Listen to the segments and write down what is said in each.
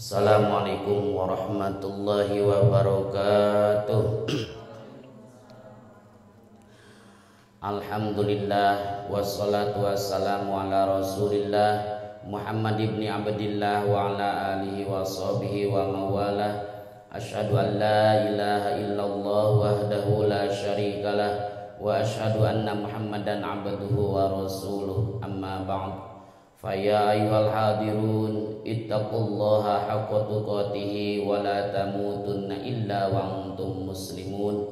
Assalamualaikum warahmatullahi wabarakatuh. Alhamdulillah wassalatu wassalamu ala Rasulillah Muhammad ibn Abdillah wa ala alihi wa sahbihi wa mawalah. Asyhadu an la ilaha illallah wahdahu la syarikalah wa asyhadu anna Muhammadan abduhu wa rasuluh. Amma ba'd. Faya ayyuhal hadirun ittaqullaha haqqa tuqatih wa la tamutunna illa wa antum muslimun.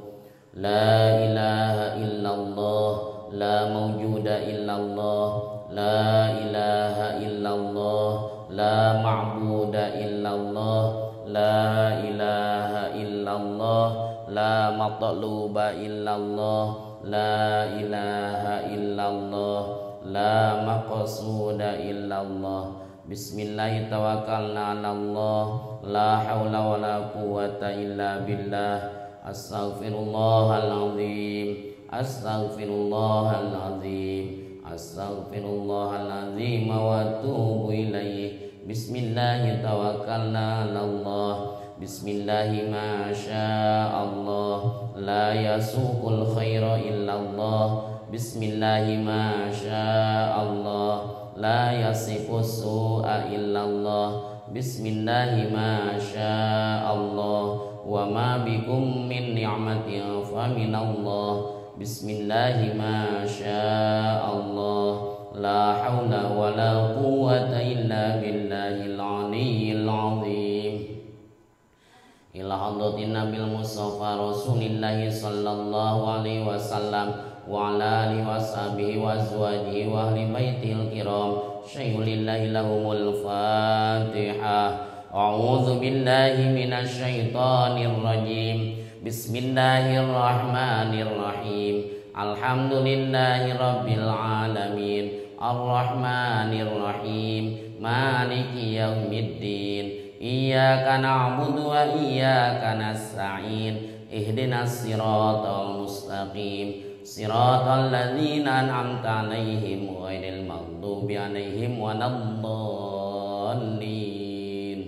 La ilaha illallah, la mawjuda illallah, la ilaha illallah, la ma'buda illallah, la ilaha illallah, la matluba illallah, la ilaha illallah, la maqsuda illallah. Bismillah tawakkalna 'ala Allah, la haula wala quwata illa billah. Astaghfirullahalazim, astaghfirullahalazim, astaghfirullahalazim wa atubu ilaih. Bismillah tawakkalna 'ala Allah. Bismillah ma sya'allah, la yasuqul khaira illallah. Bismillah ma sya'allah, la yasifus su'a illallah. Bismillah ma sya'allah, wa ma bikum min ni'matin fa minallah. Bismillah ma sya'allah, la haula wa la quwwata illa billahil aliyyil azim. Ila hadratin Nabil Mustafa Rasulillah sallallahu alaihi wasallam wa ala alihi washabihi wa azwajihi wa ahli baitil kiram. Syai'ulillahi lahumul Fatihah. A'udzu billahi minasyaitonir rajim. Bismillahirrahmanirrahim. Alhamdulillahi rabbil alamin. Arrahmanir rahim. Maliki yaumiddin. Iyyaka na'budu wa iyyaka nasta'in. Ihdinas siratal mustaqim. Siratal ladzina an'amta 'alaihim ghairil maghdubi 'alaihim waladdallin.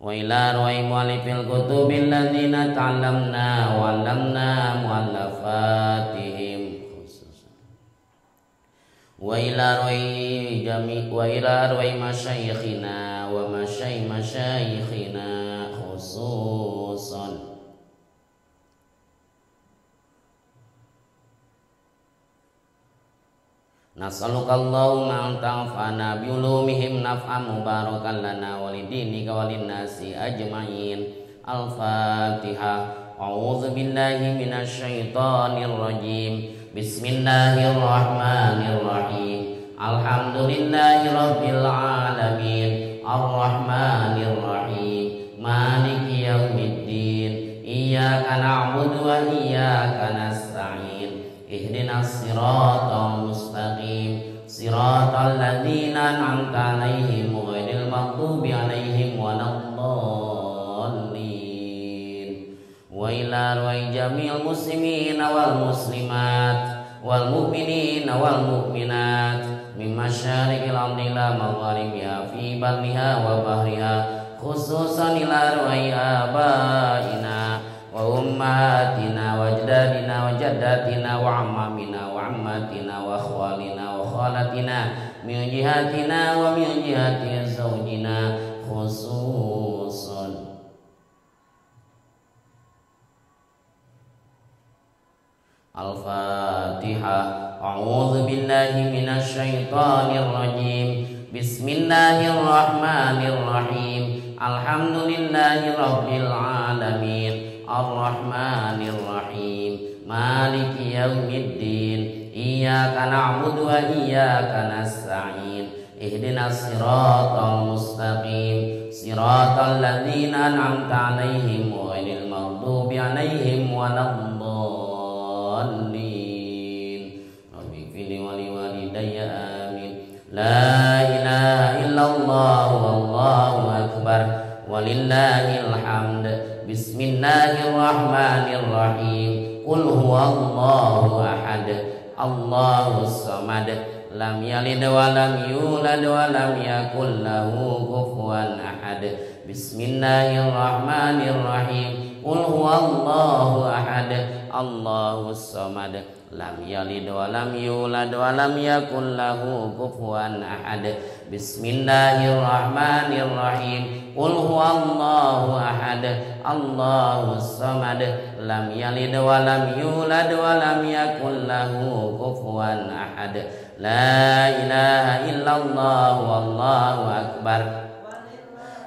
Wa ila ru'i mu'allifil kutubil ladzina ta'allamna wa 'allamna mu'allafatihim khususan. Wa ila ru'i jami' wa ila ru'i masyayikhina wa masyayikhina khususan. Nas'aluka Allahumma an tanfa'ana bi ulumihim naf'an mubarakan lana wa lidinika wa linnasi ajma'in. Al-Fatihah. A'udzu billahi minasyaitonir rajim. Bismillahirrahmanirrahim. Alhamdulillahi rabbil alamin. Arrahmanir rahim. Maliki yaumiddin. Iyyaka na'budu wa iyyaka nasta'in. Ihdinas siratal mustaqim. Siratal ladzina an'amta 'alaihim ghairil maghdubi 'alaihim waladdallin. Wa ila ru'i jami'il muslimina wal muslimat wal mu'minina wal mu'minat min masyariqil ardi ila magharibiha fi barriha wa bahriha, khususan ila ru'i abaina wa ummahatina wa ajdadina wa jaddatina wa ammamina wa ammatina wa akhwalina wa khalatina min jihatina wa min jihati zawjina khususan. Al-Fatihah. A'udzu billahi minasyaitonir rajim. Bismillahirrahmanirrahim. Alhamdulillahi rabbil alamin. Ar-Rahmanir Rahim. Maliki yaumiddin. Iyyaka na'budu wa iyyaka nasta'in. Ihdinas siratal mustaqim. Siratal ladzina an'amta 'alaihim ghairil maghdubi 'alaihim waladdallin. Rabbighfirli wa liwalidayya amin. La ilaha illallah wallahu akbar walillahil hamd. Bismillahirrahmanirrahim. Qul huwallahu ahad, Allahus samad, Lam yalid wa lam yulad wa lam yakul lahu kufuwan ahad. Bismillahirrahmanirrahim. Qul huwallahu ahad, Allahus samad. Lam yalid wa lam yulad wa lam yakul lahu kufuwan ahad. Bismillahirrahmanirrahim. Qul huwallahu ahad, Allahus samad. Lam yalid wa lam yulad wa lam yakul lahu kufuwan ahad. La ilaha illallah wallahu akbar.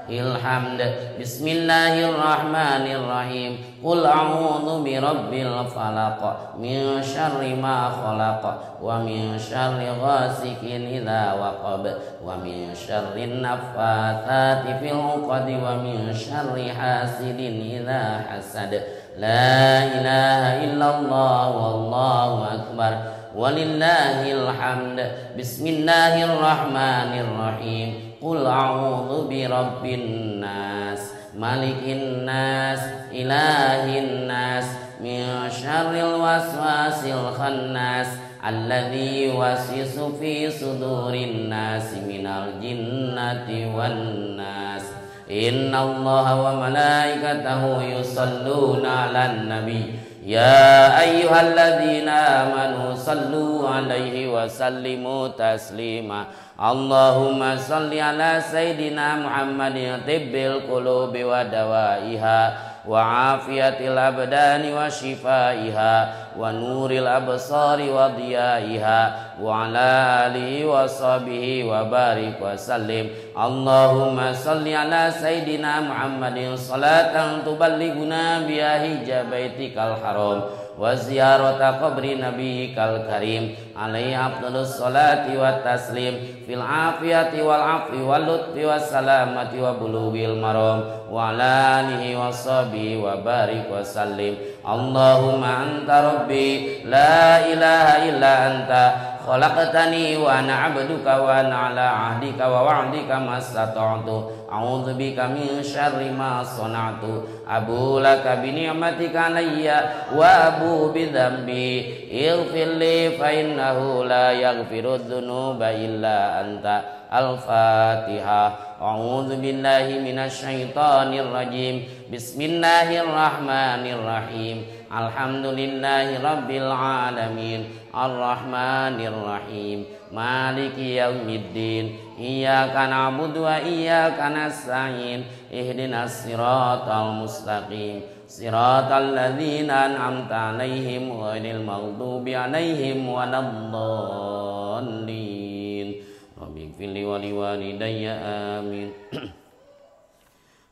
Ilhamd. Bismillahirrahmanirrahim. Qul a'udzu birabbil falaq min syarri ma khalaq wa min syarri ghasikin idza waqab wa min syarri naffatsati fil 'uqad wa min syarri hasidin idza hasad. La ilaha illallah wallahu akbar. Walillahil hamd. Bismillahirrahmanirrahim. Qul a'udzu birabbin nas, malikin nas, ilahin nas, min syarril waswasil khannas, alladzi yuwaswisu fi sudurin nas minal jinnati wan nas. Innallaha wa malaikatahu yusholluna 'alan nabi. Ya ayyuhalladzina amanu sallu alaihi wa sallimu taslima. Allahumma salli ala sayyidina Muhammadin tibbil qulubi wa dawaiha wa afiyatil abdani wa shifaiha wa nuril absari wa diyaiha wa ala alihi wa sahbihi wa barik wa sallim. Allahumma salli ala sayyidina Muhammadin salatan tuballighuna biha hijja baitikal haram wa ziyarata qabri nabiyyikal karim alaihi afdhalus salati wa taslim fil afiyati wal afwi wal lutfi was salamati wa bulughil maram wa ala alihi wa sahbihi wa barik wa sallim. Allahumma anta rabbi la ilaha illa anta khalaqtani wa ana 'abduka wa ana 'ala 'ahdika wa wa'dika mastata'tu. A'udzu bika min syarri ma sana'tu. Abu laka bi ni'matika 'alayya wa abu bi dzambi. Ighfir li fa innahu la yaghfiru dzunuba illa anta. Al-Fatihah. A'udzu billahi minasyaitonir rajim. Bismillahirrahmanirrahim. Alhamdulillahi rabbil alamin. Arrahmanir rahim. Maliki yaumiddin. Iyyaka na'budu wa iyyaka nasta'in. Ihdinas siratal mustaqim. Siratal ladzina an'amta 'alaihim ghairil maghdubi 'alaihim waladdallin. Rabbighfirli wa liwalidayya amin.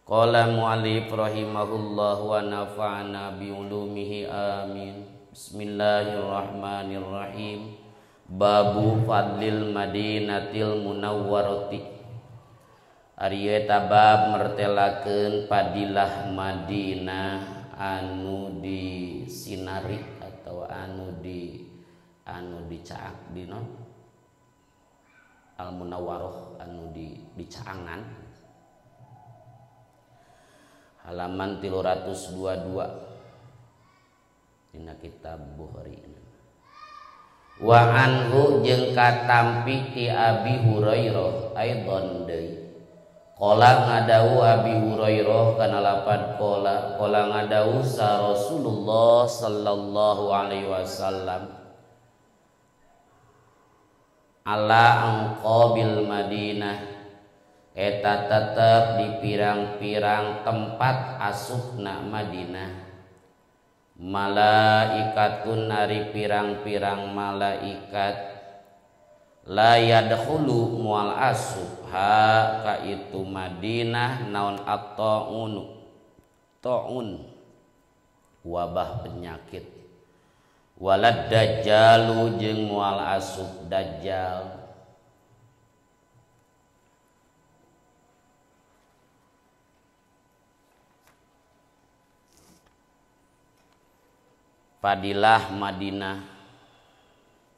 Qala mu'allif rahimahullah wa nafa'ana bi ulumihi amin. Bismillahirrahmanirrahim. Babu fadlil Madinatil Munawwarati. Ari eta bab mertelakeun padilah Madinah anu disinari atau anu dicaak dina Al Munawwaroh anu dicaangan. Halaman 322 dina kitab Bukhari. Wa anhu jeung katampi ti Abi Hurairah aidon deui. Qala ngadawu Abi Hurairah kana lapad qala qala ngadawu sa Rasulullah sallallahu alaihi wasallam ala angqabil Madinah eta tetep di pirang-pirang tempat asupna Madinah malaikatun ari pirang-pirang malaikat la yadkhulu mual asup ha ka itu Madinah naon at-taun taun wabah penyakit walad dajjalu jeung mual asup dajjal. Padilah Madinah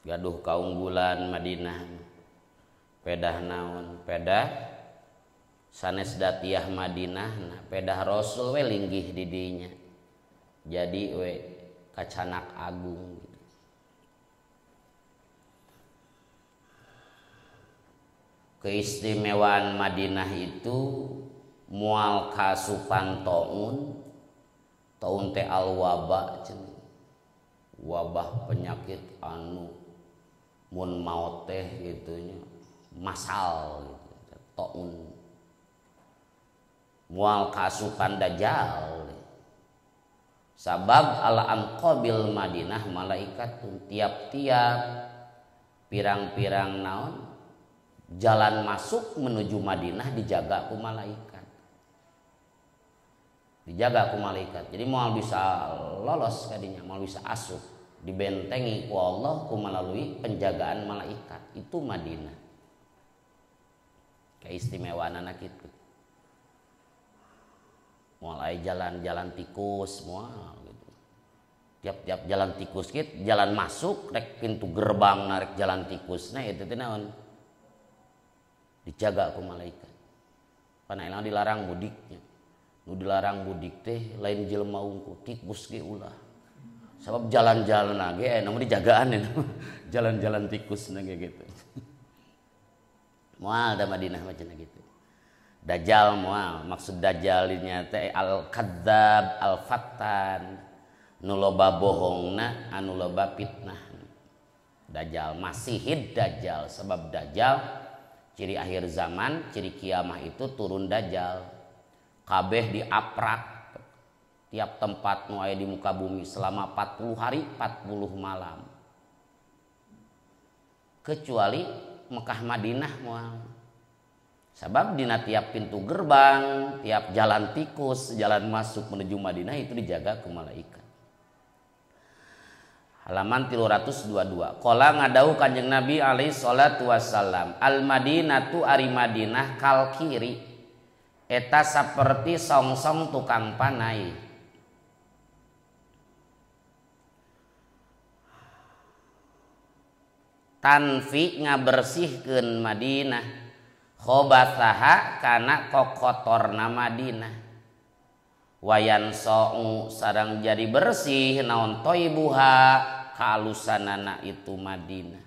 gaduh kaunggulan Madinah pedah naon pedah sanes datiah Madinah nah pedah Rasul we linggih di dinya jadi we kacanak agung gitu. Keistimewaan Madinah itu mual kasupan taun, taun teh al wabah cenah. Wabah penyakit anu mun maot teh gitunya masal gitu, taun. Mual kasupan dajjal. Sabab ala anqabil Madinah malaikatun, tiap-tiap pirang-pirang naon jalan masuk menuju Madinah dijaga ku malaikat. Dijaga ku malaikat. Jadi moal bisa lolos kadinya, moal bisa asup, dibentengi ku Allah ku melalui penjagaan malaikat. Itu Madinah. Keistimewaan anak itu. Mulai jalan-jalan tikus moal gitu. Tiap-tiap jalan tikus gitu, jalan masuk rek pintu gerbang narik jalan tikusna itu teh naon? Dijaga ku malaikat. Pana dilarang mudiknya. Nu dilarang mudik teh lain jelema unggul, tikus ge ulah. Sabab jalan-jalan ge aya namun dijagaan ya. Jalan-jalan tikusna ge gitu. Moal da Madinah macam gitu. Dajjal moal, maksud dajjalnya teh al-kadzab, al-fattan, nu loba bohongna, anu loba fitnah. Dajjal, masihid dajjal, sebab dajjal ciri akhir zaman, ciri kiamah itu turun dajjal. Kabeh diaprak tiap tempat nu aya di muka bumi selama 40 hari 40 malam. Kecuali Mekah Madinah moal. Sabab dina tiap pintu gerbang, tiap jalan tikus, jalan masuk menuju Madinah itu dijaga ku malaikat. Halaman 322. Qala ngadau Kanjeng Nabi alaihi salatu wassalam, al Madinatu ari Madinah kal kiri eta saperti songsong tukang panai. Tanfi ngabersihkeun Madinah, khobathaha kana kokotorna Madinah. Wayan so'u sareng jadi bersih naon toibuha kaalusanana itu Madinah.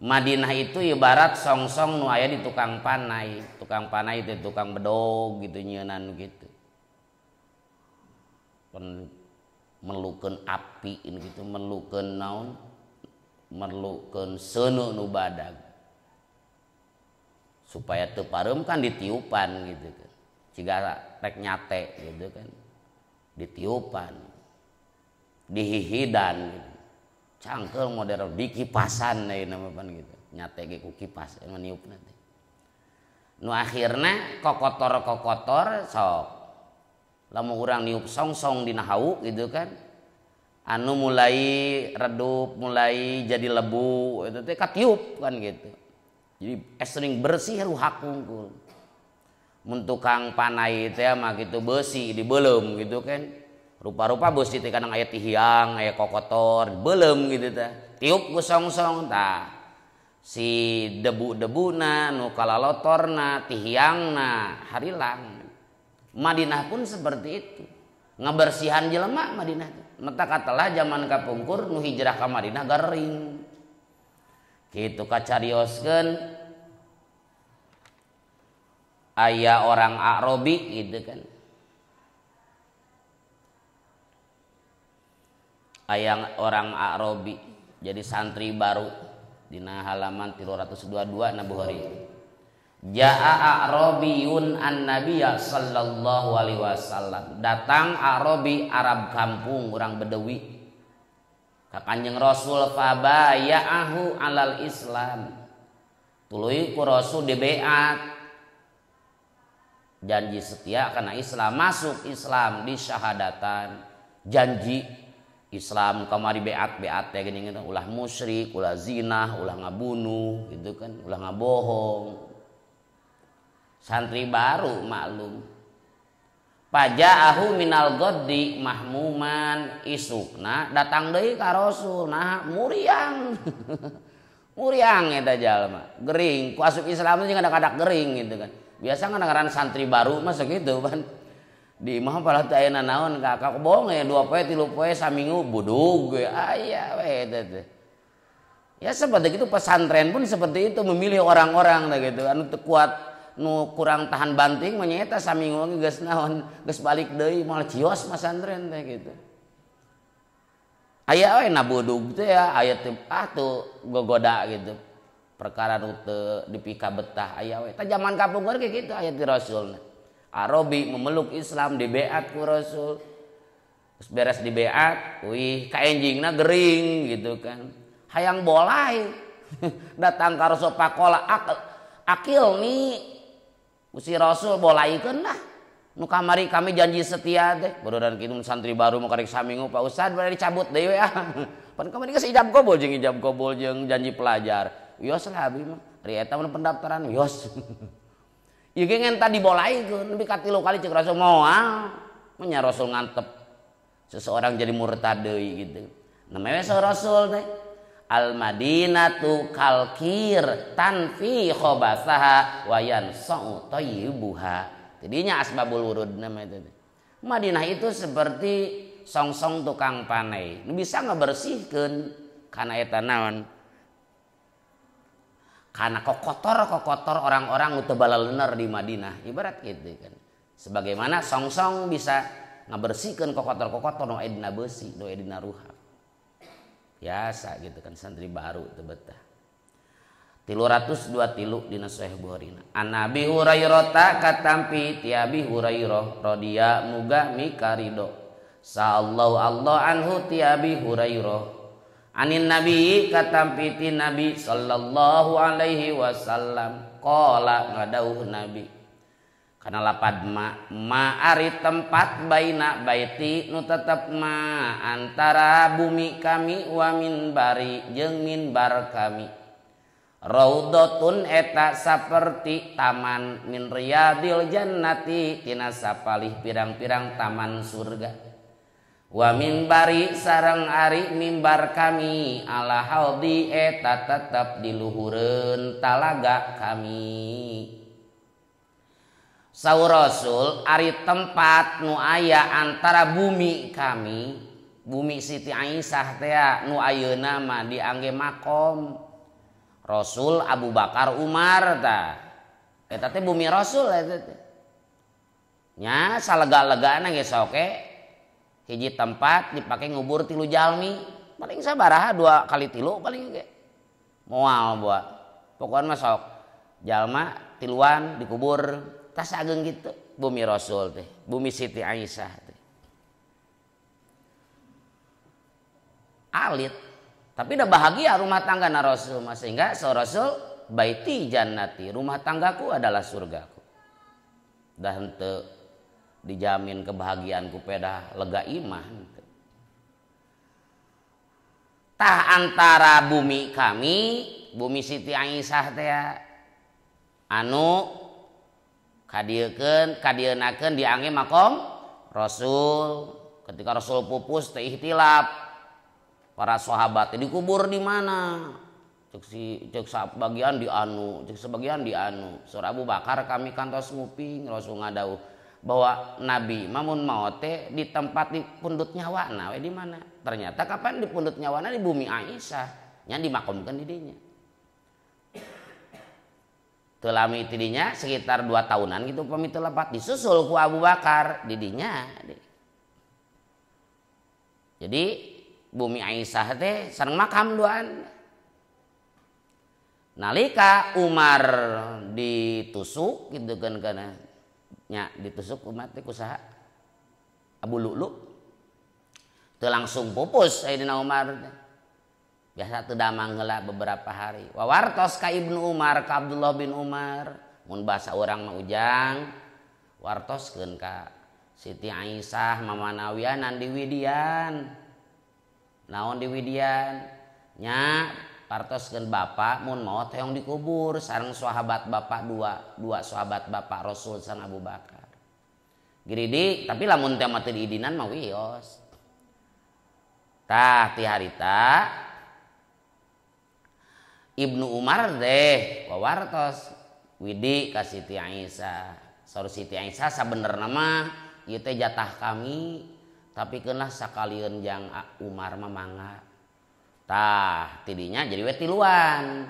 Madinah itu ibarat songsong nu aya di tukang panai. Tukang panai itu tukang bedog gitu nyeunan gitu. Merlukeun api gitu, merlukeun naon? Merlukeun seuneu nu badag. Supaya teu pareum kan ditiupan gitu kan. Ciga rek nyate gitu kan. Ditiupan. Dihihidan gitu. Cangkel modern dikipasan deui nama pan gitu. Nyate ge ku kipas anu niupna teh. Nu akhirna kokotor-kokotor sok. Lamun urang niup songsong dina hawu gitu kan. Anu mulai redup, mulai jadi lebu itu teh katiup kan gitu. Jadi sering bersih ruhak unggul. Mun tukang panai teh mah gitu beusi dibeuleum gitu kan. Rupa-rupa beusi teh kadang aya tihiang, aya kokotor, beuleum gitu teh. Tiup ku songsong tah. Si debu-debuna, nu kalalotorna, tihiangna harilang. Madinah pun seperti itu. Ngabersihan jelema Madinah teh. Mata katalah zaman kapungkur nu hijrah ka Madinah garing. Kitu kacarioskeun aya orang Arabi gitu kan. Aya orang Arabi jadi santri baru dina halaman 322 na Bukhari. Jaa Arabiyun an-nabiyya sallallahu alaihi wasallam. Datang Arabi Arab kampung orang Bedawi ka Kanjeng Rasul fabaya'ahu alal Islam. Tuluy ku Rasul dibeat janji setia karena Islam, masuk Islam di syahadatan, janji Islam kamari beat-beat ya gini gitu, ulah musyrik, ulah zina, ulah ngabunuh gitu kan, ulah ngabohong. Santri baru maklum. Paja'ahu minal goddi mahmuman, isukna datang deui ka Rasul, nah muriang. Muriang eta jalma, gering. Ku asup Islam teh kadang-kadang gering gitu kan. Biasa ngaran santri baru mah sakitu kan. Di imah palah teu aya nanaon ka bohong ya 2 poe 3 poe saminggu budug we aya we eta teh. Ya seperti itu pesantren pun seperti itu memilih orang-orang nah gitu anu teu kuat nu kurang tahan banting mah nyaeta saminggu geus naon geus balik deui moal cios pesantren teh gitu. Aya we nabudug teh ya aya teh ah tuh gogoda gitu. Perkara nu teu dipika betah aya we. Tah zaman kapungkur ge kitu aya ti Rasulna. Arabi memeluk Islam dibeat ku Rasul. Terus beres dibeat, wih kaenjingna gering gitu kan. Hayang bolai datang ka Rasul pakola akil nih usi Rasul bolaikeun lah. Nu kamari kami janji setia teh. Barudan kitu santri baru mau karek saminggu Pak Ustad bade dicabut deui we ah. Pan kamari geus ijab kabul jeung ijab kabul jeung janji pelajar. Wios lah abi mah. Ari eta mah pendaftaran wios. Ieu ge ngan tadi bolaikeun nepi ka 3 kali ceuk Rasul moal. Nya Rasul ngantep seseorang jadi murtad deui gitu. Namanya we Rasul teh. Al Madinatu kalkir tanfi khobasaha wa yansau thayyibuha. Jadinya asbabul wurud nama itu. Madinah itu seperti songsong tukang panai. Bisa ngebersihkeun kana eta naon? Karena kokotor-kokotor orang-orang nu teu balalener di Madinah, ibarat gitu kan. Sebagaimana songsong bisa ngabersihkeun kokotor-kokotor nu aya dina beusi, nu aya dina ruhak. Biasa gitu kan santri baru teu betah. 323 dina Sahih Bukhari. An Abi Hurairah katampi ti Abi Hurairah radhiya muga mikarido. Sallallahu Allah anhu ti Abi Hurairah. Anin Nabi katampi ti Nabi sallallahu alaihi wasallam qala ngadauh Nabi. Kana lapad ma ma ari tempat baina baiti nu tetep ma antara bumi kami wa minbari jeung minbar kami. Raudhatun eta saperti taman min riyadil jannati tina sapalih pirang-pirang taman surga. Wa minbari sareng ari mimbar kami ala haudi eta tetep di luhureun talaga kami. Saur Rasul ari tempat nu aya antara bumi kami, bumi Siti Aisyah teh nu ayeuna mah diangge makom Rasul Abu Bakar Umar ta. Eta teh bumi Rasul eta teh. Nya salega-legana geus oke. Hiji tempat dipake ngubur 3 jalmi, paling sabaraha 2 kali 3 paling ge. Moal buat. Pokokna mah sok jalma tiluan dikubur tas ageng gitu bumi Rasul teh, bumi Siti Aisyah teh. Alit. Tapi udah bahagia rumah tangga na Rasul mah sehingga so Rasul baiti jannati, rumah tanggaku adalah surgaku. Dah henteu dijamin kebahagiaanku pedah lega iman. Tah antara bumi kami, bumi Siti Aisyah teh anu kadieukeun kadieunakeun diangge makom Rasul. Ketika Rasul pupus teh ihtilaf. Para sahabat dikubur di mana? Cek si cek sebagian di anu, cek sebagian di anu. Surah Abu Bakar kami kantos nguping Rasul ngadauh bahwa Nabi mamun maot teh di tempat di pundut nyawana we di mana? Ternyata kapan di pundut nyawana di bumi Aisyah, nya dimakamkeun di dinya. Teu lami ti dinya sekitar 2 tahunan gitu pamit teu lepat disusul ku Abu Bakar di dinya. Jadi bumi Aisyah teh sareng makam duaan. Nalika Umar ditusuk gitu kan kana nya ditusuk Umar teh ku saha? Abu Lu'lu. Teu langsung pupus Sayyidina Umar teh. Biasa teu damang heula beberapa hari. Wawartos ka Ibnu Umar ka Abdullah bin Umar, mun bahasa urang mah ujang wartoskeun ka Siti Aisyah mamanawianan di Widian. Naon di Widian nya partoskeun bapak mun maot hoyong dikubur sareng sahabat bapak dua sahabat bapak Rasul sareng Abu Bakar. Giridi tapi lamun teh mah teu diidinan mah wios. Tah ti harita Ibnu Umar teh wawartos Widi ka Siti Aisyah. Saur Siti Aisyah sabenerna mah ieu teh jatah kami. Tapi keunlah sakalieun jang Umar mah mangga. Tah tidinya jadi we tiluan.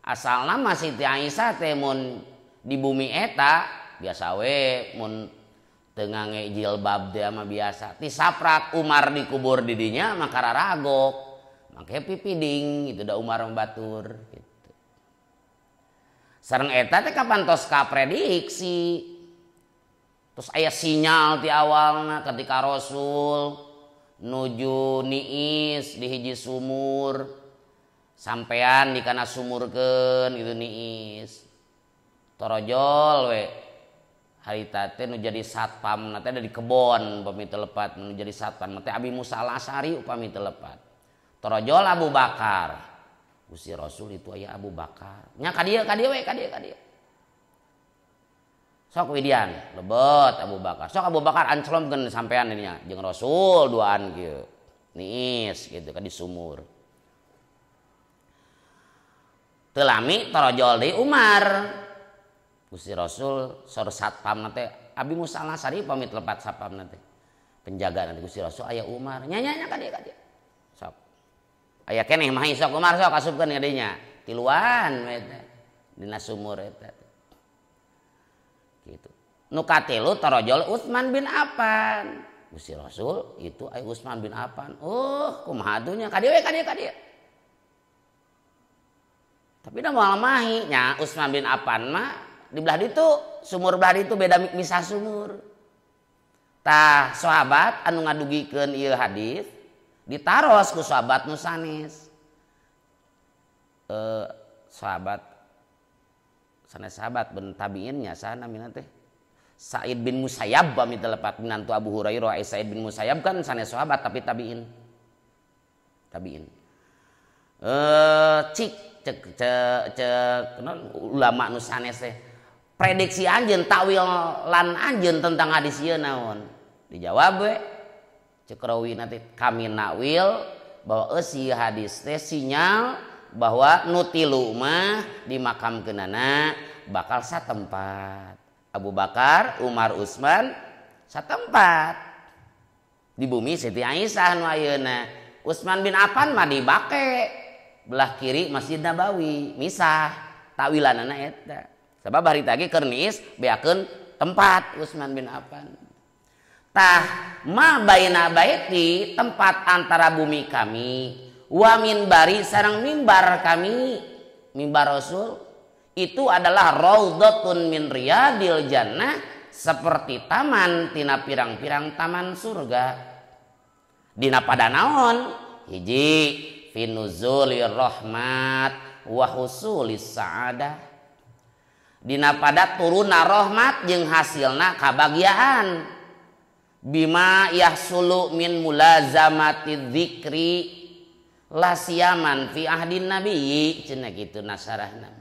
Asalna mah Siti Aisyah teh mun di bumi eta biasa we mun teu ngangge jilbab teh mah biasa. Ti saprak Umar dikubur di dinya mah kararagok. Make pipiding gitu da Umar mah batur gitu. Sareng eta teh kapan tos kaprediksi. Terus aya sinyal ti awalna ketika Rasul nuju niis di hiji sumur sampean di kana sumurkeun gitu niis. Torojol we harita teh nu jadi satpam teh ada di kebon upami teu lepat nu jadi satpam teh Abi Musa Al-Asy'ari upami teu lepat. Torojol Abu Bakar. Gusti Rasul itu aya Abu Bakar. Nya ka dieu we ka dieu ka dieu. Sok widian lebet Abu Bakar. Sok Abu Bakar anclomkeun sampean nya jeung Rasul duaan kieu. Niis gitu ka di sumur. Teu lami torojol deui Umar. Gusti Rasul sor satpam teh Abi Musa Al-Asy'ari pamit lepat satpam teh. Penjaga nanti Gusti Rasul aya Umar. Nya nya nya ka dieu ka dieu. Sok. Aya keneh mah sok Umar sok asupkeun ka dinya. Tiluan we teh dina sumur eta. Gitu. Nu katilu torojol Utsman bin Affan. Gusti Rasul itu aya Utsman bin Affan. Oh, kumaha atuh nya ka dieu we ka dieu ka dieu. Tapi da moal mahi nya Utsman bin Affan mah di belah ditu, sumur belah ditu beda misah sumur. Tah sahabat anu ngadugikeun ieu hadis ditaros ku sahabat nu sanes. Sahabat sanes sahabat ben tabiinnya sana mina teh Sa'id bin Musayyab pami teu lepat minantu Abu Hurairah. Sa'id bin Musayyab kan sanes sahabat tapi tabiin. Tabiin. Cik cek cek cek ulama nu sanes teh prediksi anjeun takwil lan anjeun tentang hadis ieu naon? Dijawab we cek rawi nanti kami nakwil bahwa eusi hadis teh sinyal bahwa nu tilu mah dimakamkeunana bakal satempat. Abu Bakar, Umar, Utsman satempat di bumi Siti Aisyah nu ayeuna. Utsman bin Affan mah dibake belah kiri Masjid Nabawi misah takwilanana eta. Sebab harita ge keur niis beakeun tempat Utsman bin Affan. Tah ma baina baiti tempat antara bumi kami wa minbari sareng mimbar kami, mimbar Rasul itu adalah raudhatun min riyadil jannah, seperti taman tina pirang-pirang taman surga. Dina pada naon? Hiji finuzulir rahmat wa husulis sa'adah. Dina pada turunna rahmat jeung hasilna kabahagiaan. Bima yahsulu min mulazamati dzikri lasiyaman fi ahdin nabiyyi cenah kitu nasarahna.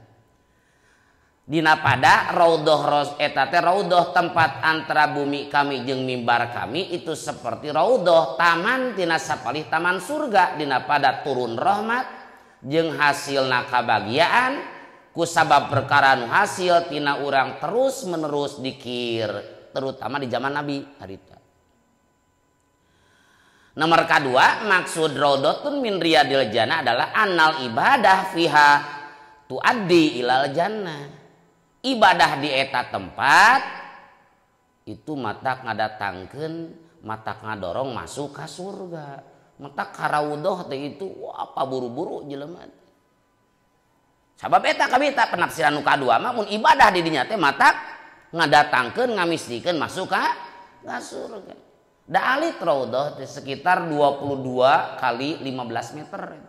Dina pada raudhah eta teh raudhah tempat antara bumi kami jeung mimbar kami itu seperti raudhah taman tina sapalih taman surga. Dina pada turun rahmat jeung hasilna kabahagiaan ku sabab perkara nu hasil tina urang terus menerus dikir terutama di zaman Nabi harita. Nomor kedua maksud raudhatun min riyadil jannah adalah anal ibadah fiha tuaddi ilal jannah. Ibadah di eta tempat itu matak ngadatangkeun, matak ngadorong masuk ka surga. Matak ka raudhah teh itu wah apa buru-buru jelema. Sabab eta kabita penafsiran nu kadua mah mun ibadah di dinya teh matak ngadatangkeun ngamistikeun masuk ka surga. Da alit raudhah teh sekitar 22 kali 15 meter.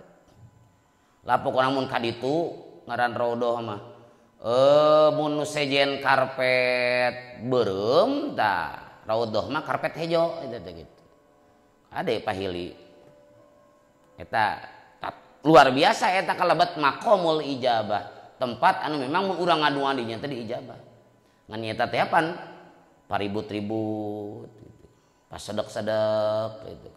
Lah pokona mun ka ditu ngaran raudhah mah mun nu sejen karpet beureum tah raudhah mah karpet hejo eta teh gitu. Ade pahili. Eta luar biasa eta kalebet maqamul ijabah, tempat anu memang mun urang ngadua dinya teh diijabah. Ngan eta teh apan paribut-ribut gitu. Pasedek-sedek gitu.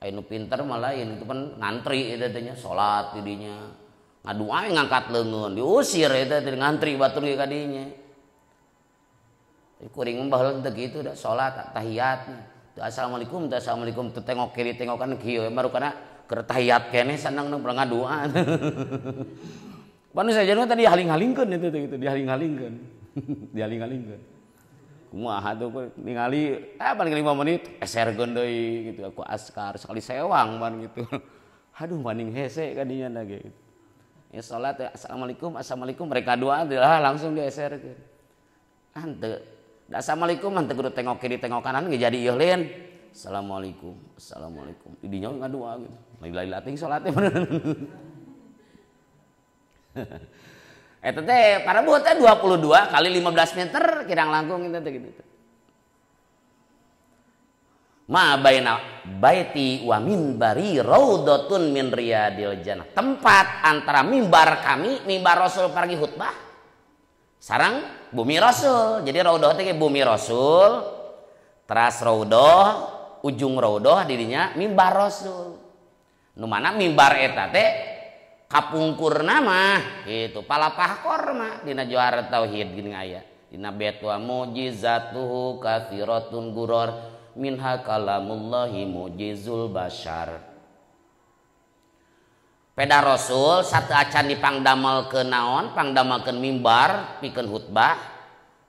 Aya nu pinter mah lain itu pan ngantri eta teh nya salat di dinya. Ngadoa ngangkat leungeun diusir eta teh ngantri batur ge ka dinya. Kuring mah baheula teh kitu da salat tahiyat. Teu assalamualaikum teu assalamualaikum teu tengok kiri tengok kanan kieu baru kana Keur tahiyat keneh seneng nu ngadoa. Panu sejen tadi haling-halingkeun itu gitu, dihaling-halingkeun. Dihaling-halingkeun. Kumaha tuh ningali paling 5 menit eserkeun deui gitu aku askar sekali sewang pan gitu. Aduh maning hese kadinya ge gitu. Ya salat assalamualaikum assalamualaikum mereka doa lah langsung dieserkeun. Henteu. Da assalamualaikum henteu kudu tengok kiri tengok kanan ge jadi ieu lain. Assalamualaikum assalamualaikum. Di dinya ngadoa gitu. Lagi-lagi latih salatnya bener. Eta teh parebut teh 22 kali 15 meter kirang langkung eta teh gitu. Ma baina baiti wa minbari raudhatun min riyadil jannah. Tempat antara mimbar kami, mimbar Rasul pergi khutbah sareng bumi Rasul. Jadi raudhah teh bumi Rasul, teras raudhah, ujung raudhah dirinya mimbar Rasul. Nu mana mimbar eta teh kapungkur nama gitu palapah korma dina juara tauhid gini aya dina bait wa mujizatuhu katsiratun guror minha kalamullahi mujizul bashar. Peda Rasul satu acan dipangdamelkeun naon pangdamelkeun mimbar pikeun khutbah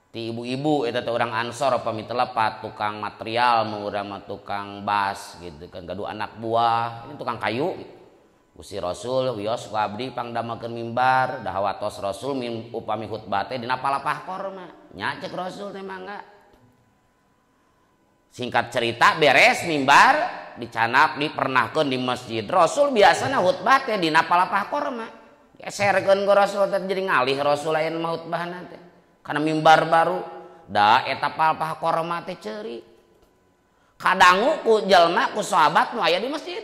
ti ibu-ibu eta teh urang Ansor pami telepat tukang material mun urang mah tukang bas gitu kan gaduh anak buah ini tukang kayu gitu. Gusti Rasul wios ku abdi pangdamelkeun mimbar da hawatos Rasul min upami khutbah teh dina palapah korma nya cek Rasul teh mangga. Singkat cerita beres mimbar dicanak dipernahkeun di masjid. Rasul biasana khutbah teh dina palapah korma. Geserkeun ku Rasul teh jadi ngalih Rasul lain mah khutbahna teh. Kana mimbar baru da eta palapah korma teh ceuri. Kadangu ku jalma ku sahabat nu aya di masjid.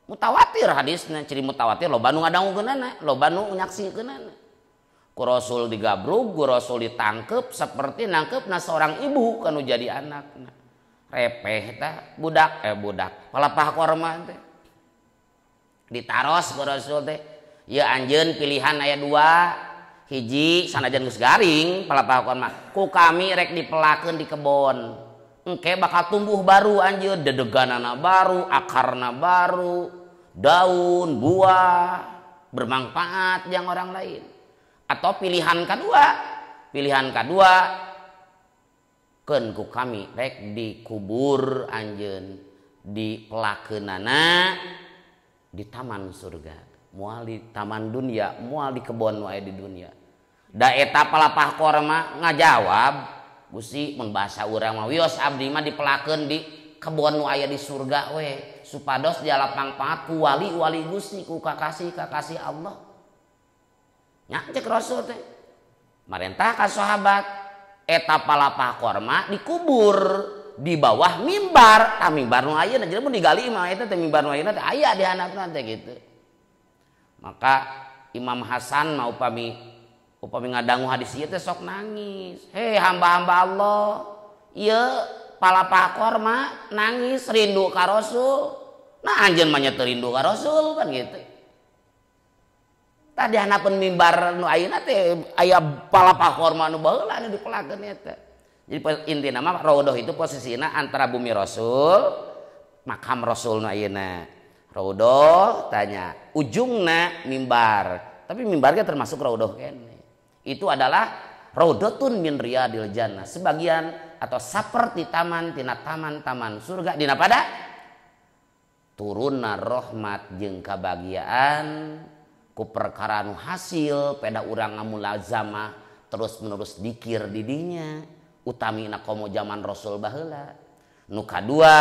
Mutawatir hadisna, ciri mutawatir loba nu ngadangukeunana, loba nu nyaksikeunana. Ku Rasul digabrug, ku Rasul ditangkep seperti nangkepna seorang ibu kanu jadi anakna. Repeh tah budak budak palapah korma teh. Ditaros ku Rasul teh, ieu anjeun pilihan aya dua, hiji sanajan geus garing palapah korma, ku kami rek dipelakeun di kebon. Engke bakal tumbuh baru anjeun, dedeganana baru, akarna baru, daun, buah, bermanfaat yang orang lain. Atau pilihan kedua keun ku kami rek dikubur anjeun di pelakeunana di taman surga, moal di taman dunia, moal di kebon nu aya di dunia. Da eta palapah korma ngajawab, Gusti mun bahasa urang mah wios abdi mah dipelakeun di kebon nu aya di surga we supados dialapangpaat ku wali-wali Gusti ku kakasih-kakasih Allah. Nya cek Rasul teh marentah ka sahabat eta palapah korma dikubur di bawah mimbar. Tah mimbar nu ayeuna jadi mun digali mah eta teh mimbar nu ayeuna teh aya di handapna teh gitu. Maka Imam Hasan mah upami ngadangu hadis ieu teh sok nangis. Hei hamba-hamba Allah, ieu palapah korma nangis rindu ka Rasul. Nah anjeun mah nya teu rindu ka Rasul kan gitu. Tadi handapeun mimbar nu ayeuna teh aya palapah korma nu baheula nu dipelakeun eta. Jadi intina mah raudhah itu posisina antara bumi Rasul, makam Rasul nu ayeuna. Raudhah tanya, ujungna mimbar. Tapi mimbarnya termasuk raudhah kene. Itu adalah raudhatun min riyadil jannah, sebagian atau saperti taman tina taman-taman surga dina pada turunna rahmat jeung kabahagiaan ku perkara nu hasil peda urang ngamulazamah terus menerus dikir di dinya utamina komo zaman Rasul baheula. Nu kadua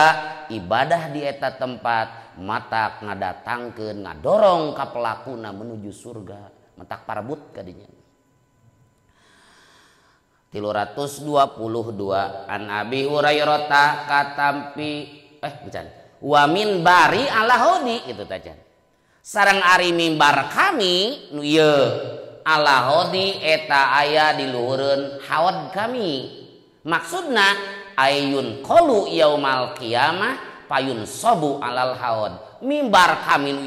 ibadah di eta tempat matak ngadatangkeun ngadorong ka pelakuna menuju surga matak parebut ka dinya. 322 an Abi Hurairah katampi encan wa min bari ala hodi itu tacan sareng ari mimbar kami nu ieu ala hodi eta aya di luhureun haud kami. Maksudna ayun qalu yaumal qiyamah payun sobu alal haud. Mimbar kami nu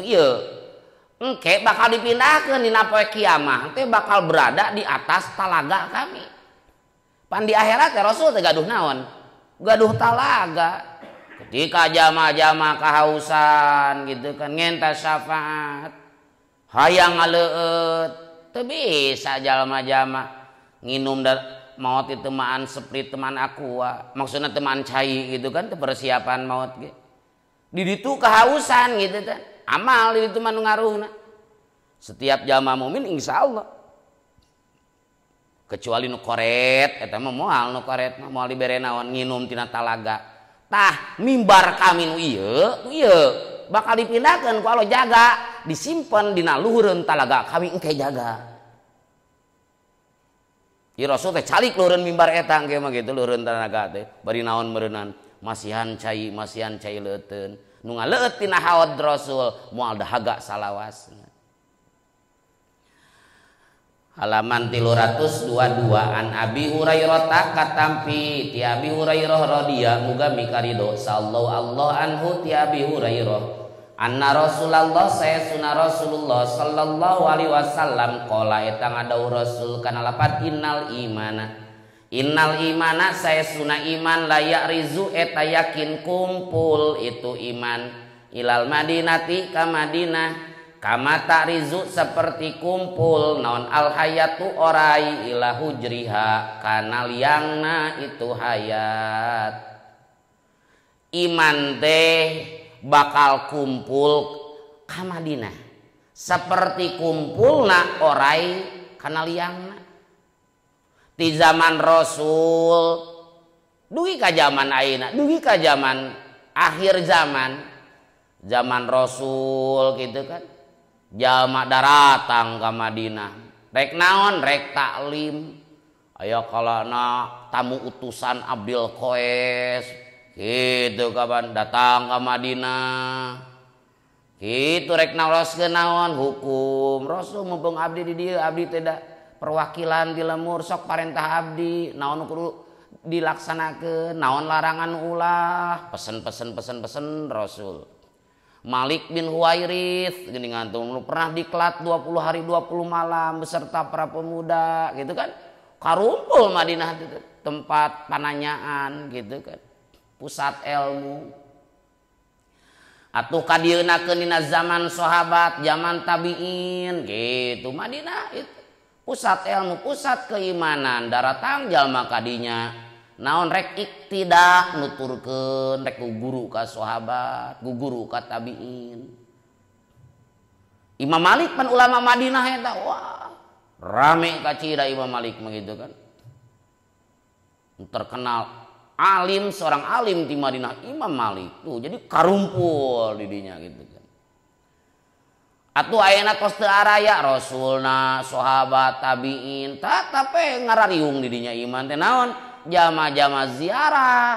ieu engke bakal dipindahkeun dina poe kiamah teh bakal berada di atas talaga kami. Pan di akhirat ya Rasul teh gaduh naon? Gaduh talaga. Ketika jama-jama kahausan gitu kan ngenta syafaat hayang ngaleueut teu bisa jalma-jama nginum maot itu temaan seprit teman aqua maksudna teman cai gitu kan teu persiapan maot ge di ditu kehausan gitu kan amal di ditu mah nu ngaruhna setiap jalma mukmin insyaallah kecuali nu koret eta mah moal nu koret mah moal dibere naon nginum tina talaga. Tah mimbar kami nu ieu bakal dipindahkeun ku Allah jaga disimpen dina luhureun talaga kami engke jaga. Ieu Rasul teh calik luhureun mimbar eta engke mah kitu luhureun talaga teh bari naon meureunnan masihan cai leuteun nu ngaleueut tina haud Rasul moal dahaga salawasna. Halaman 322 an Abi Hurairah katampi ti Abi Hurairah radhiyallahu muga mikarido sallallahu Allah anhu ti Abi Hurairah anna Rasulullah sayyiduna Rasulullah sallallahu alaihi wasallam qala eta ngadawuh Rasul kana lapat innal imana sayyiduna iman layak rizu eta yakin kumpul itu iman ilal madinati ka Madinah kama ta'rizu seperti kumpul naon al hayatu orai ila hujriha kana liangna itu hayat. Iman teh bakal kumpul ka Madinah seperti kumpulna orai kana liangna. Di zaman Rasul dugi ka zaman ayeuna dugi ka zaman akhir zaman zaman Rasul gitu kan jalma daratang ka Madinah rek naon rek taklim aya kalana tamu utusan Abdul Qais gitu kapan datang ka Madinah gitu rek naoskeun naon hukum Rasul mumpung abdi di dieu abdi teh da perwakilan di lemur sok parentah abdi naon kudu dilaksanakeun naon larangan ulah pesen-pesen pesen-pesen Rasul. Malik bin Huwairits geuningan tuh pernah diklat 20 hari 20 malam beserta para pemuda gitu kan karumpul Madinah itu tempat pananyaan gitu kan pusat ilmu atuh kadieuna dina zaman sahabat zaman tabiin gitu Madinah itu pusat ilmu pusat keimanan daratang jalma kadinya naon rek iktidak nuturkeun rek guru ka sahabat guru ka tabiin. Imam Malik pan ulama Madinah eta wah rame kacida Imam Malik mah gitu kan terkenal alim seorang alim di Madinah Imam Malik tuh jadi karumpul didinya gitu kan. Atuh ayeuna tos teu araya Rasulna sahabat tabiin tetep we ngarariung didinya iman teh naon jama-jama ziarah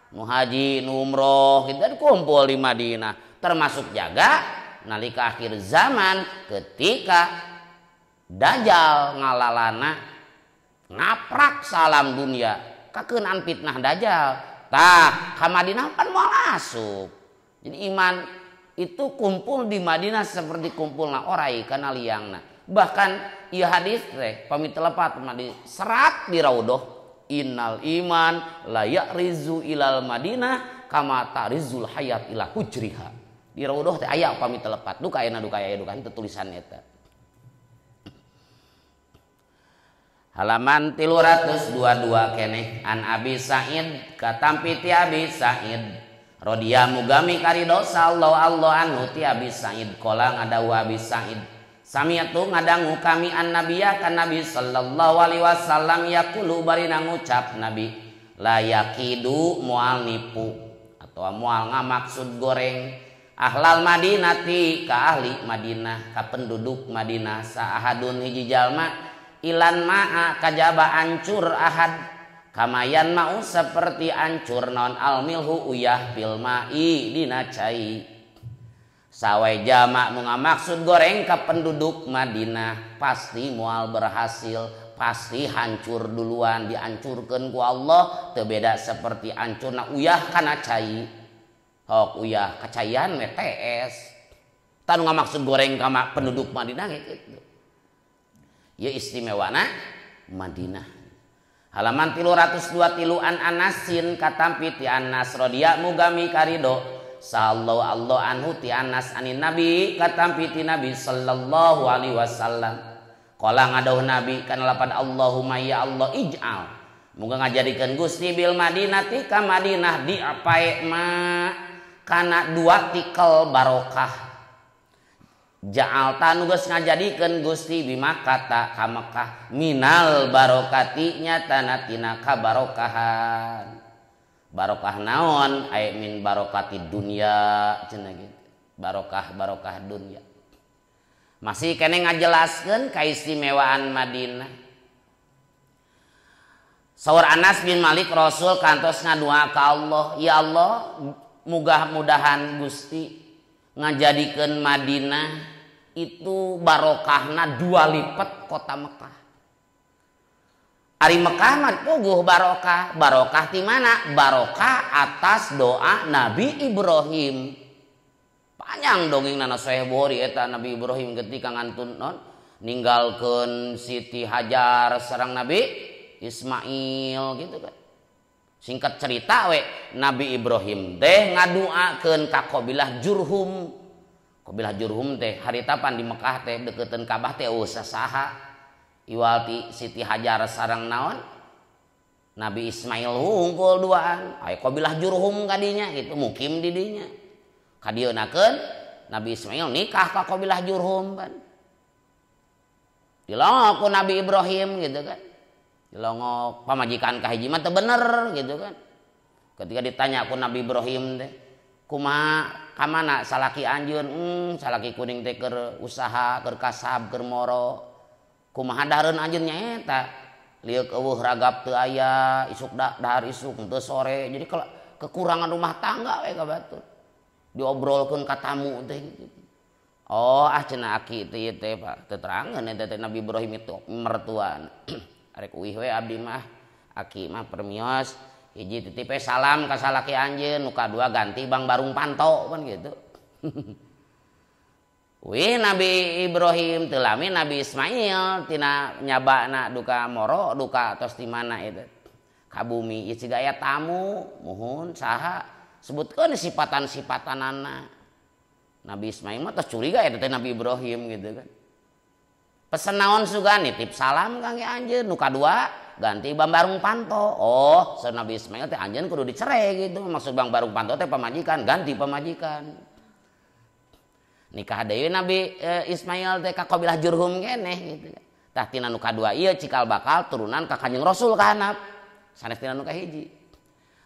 nu haji nu umroh gitu kumpul di Madinah termasuk jaga nalika akhir zaman ketika Dajjal ngalalana ngaprak salam dunia kakeunaan fitnah Dajjal tah ka Madinah pan moal asup. Jadi iman itu kumpul di Madinah seperti kumpulna orai kana liangna. Bahkan ieu hadis teh pamit telepat di serat di Raudhah innal iman la ya'rizu ilal Madinah kama ta'rizul hayat ila hujriha. Di Raudhah teh aya pamit telepat duka ayeuna duka aya duka itu tulisan eta. Halaman 322 keneh an Abi Sa'id katampi ti Abi Sa'id radhiyallahu mugami karido sallallahu Allah anhu ti Abi Sa'id qala ngadawu Abi Sa'id sami'tu ngadangu kami an nabiyya kan nabi sallallahu alaihi wasallam yaqulu barina ngucap nabi la yaqidu moal nipu atau moal ngamaksud goreng ahlal madinati ka ahli Madinah ka penduduk Madinah saahadun hiji jalma ilan ma'a kajaba ancur ahad kamayan mau seperti ancur non almilhu uyah bil ma'i dina cai. Sawai jamak mengamaksud goreng ke penduduk Madinah pasti mual berhasil, pasti hancur duluan dihancurkan ku Allah teu beda seperti ancurna uyah kana cai. Hok uyah kacaian we TS. Tah nu ngamaksud goreng ka penduduk Madinah gitu. Ya istimewana Madinah. Halaman 323 an Anasin katampi ti Anas radhiyallahu mugami karido sallallahu Allah anhu ti Anas anin Nabi katampi ti Nabi sallallahu alaihi wasallam. Qala ngadauh Nabi kana lapan Allahumma ya Allah ij'al muga ngajadikeun Gusti bil Madinati ka Madinah diapae ma kana dua tikel barokah. Ja'alta nu geus ngajadikeun Gusti bima kata ka Mekah minal barokati nyatana tina kabarokahan. Barokah naon? Aya min barokati dunya cenah gitu. Barokah barokah dunya. Masih kene ngajelaskeun kaistimewaan Madinah. Saur Anas bin Malik Rasul kantos ngadua ka Allah, ya Allah, mudah-mudahan Gusti ngajadikeun Madinah itu barokahna dua lipat kota Mekah. Ari Mekah mah puguh barokah. Barokah di mana? Barokah atas doa Nabi Ibrahim. Panjang dongeng nana Sahih Bukhari eta Nabi Ibrahim ketika ngantun non ninggalkeun Siti Hajar sareng Nabi Ismail gitu kan. Singkat cerita we Nabi Ibrahim teh ngaduakeun ka kabilah Jurhum. Kabilah Jurhum teh harita pan di Mekah teh deukeuteun Ka'bah teh eueuh sasaha. Iwal ti Siti Hajar sareng naon? Nabi Ismail hungkul duaan. Aya kabilah Jurhum kadinya gitu mukim di dinya. Kadieunakeun Nabi Ismail nikah ka kabilah Jurhum kan. Dilongok ku Nabi Ibrahim gitu kan. Dilongok pamajikan ka hiji mah teu bener gitu kan. Ketika ditanya ku Nabi Ibrahim teh, kumaha ka mana salaki anjeun? Salaki kuning teh keur usaha, keur kasab, keur moro. Kumaha dahareun anjeun nya eta? Lieuk eueuh ragap teu aya, isuk dahar isuk teu sore. Jadi kekurangan rumah tangga we ka batur. Diobrolkeun ka tamu teh gitu. Oh, ah cenah aki teh ieu teh Pak, teu terangeun eta teh Nabi Ibrahim itu mertuana. Arek uih we abdi mah, aki mah permios, hiji titip we salam ka salaki anjeun, nu kadua ganti Bang Barung Panto kan gitu. Wih Nabi Ibrahim teu lami Nabi Ismail tina nyabana duka moro duka tos di mana itu. Ka bumi ieu siga aya tamu, muhun saha sebutkeun sifatan-sifatanana. Nabi Ismail mah tos curiga eta teh Nabi Ibrahim gitu kan. Pesen naon sugan nitip salam kangge anjeun, nu kadua ganti Bang Barung Panto. Oh, saur Nabi Ismail teh anjeun kudu dicerai gitu. Maksud Bang Barung Panto teh pamajikan, ganti pamajikan. Nikah deui Nabi Ismail teh ka kabilah Jurhum keneh gitu. Tah tina nu kadua ieu cikal bakal turunan ka Kanjeng Rasul ka handap. Sanes tina nu kahiji.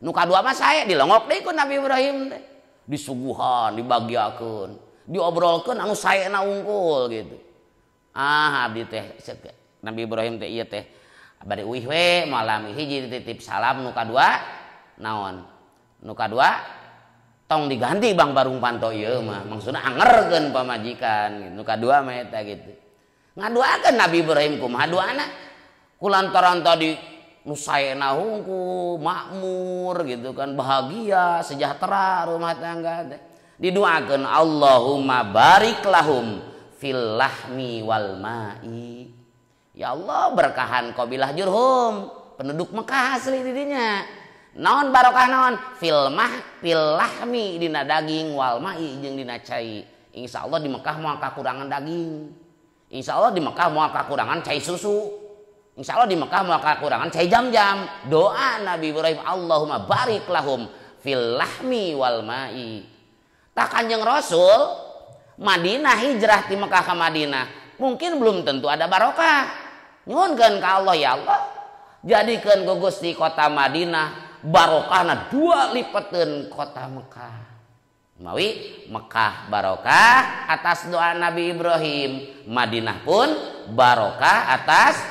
Nu kadua mah sae dilongok deui ku Nabi Ibrahim teh. Disuguhan, dibagiakeun, diobrolkeun anu saena unggul gitu. Ah abdi teh Nabi Ibrahim teh ieu teh bade uih we malami hiji titip salam nu kadua naon? Nu kadua tong diganti Bang Barung Panto ieu mah maksudna angerkeun pamajikan gitu. Nu kadua mah eta gitu. Ngaduakeun Nabi Ibrahim kumaha duana? Kulantaran tadi nu saena hungkul, makmur gitu kan, bahagia, sejahtera rumah tangga teh. Diduakeun Allahumma barik lahum fil lahmi wal ma'i. Ya Allah berkahan kabilah Jurhum, penduduk Mekah asli didinya. Naon barokah naon? Fil mah fil lahmi dina daging wal ma'i jeung dina cai. Insyaallah di Mekah moal kakurangan daging. Insyaallah di Mekah moal kakurangan cai susu. Insyaallah di Mekah moal kakurangan cai jam-jam. Doa Nabi Ibrahim Allahumma barik lahum fil lahmi wal ma'i. Tah Kanjeng Rasul Madinah hijrah di Mekah ke Madinah mungkin belum tentu ada barokah. Nyuhunkeun ka Allah ya Allah jadikeun ku Gusti kota Madinah barokahna dua lipeteun kota Mekah. Mawi Mekah barokah atas doa Nabi Ibrahim, Madinah pun barokah atas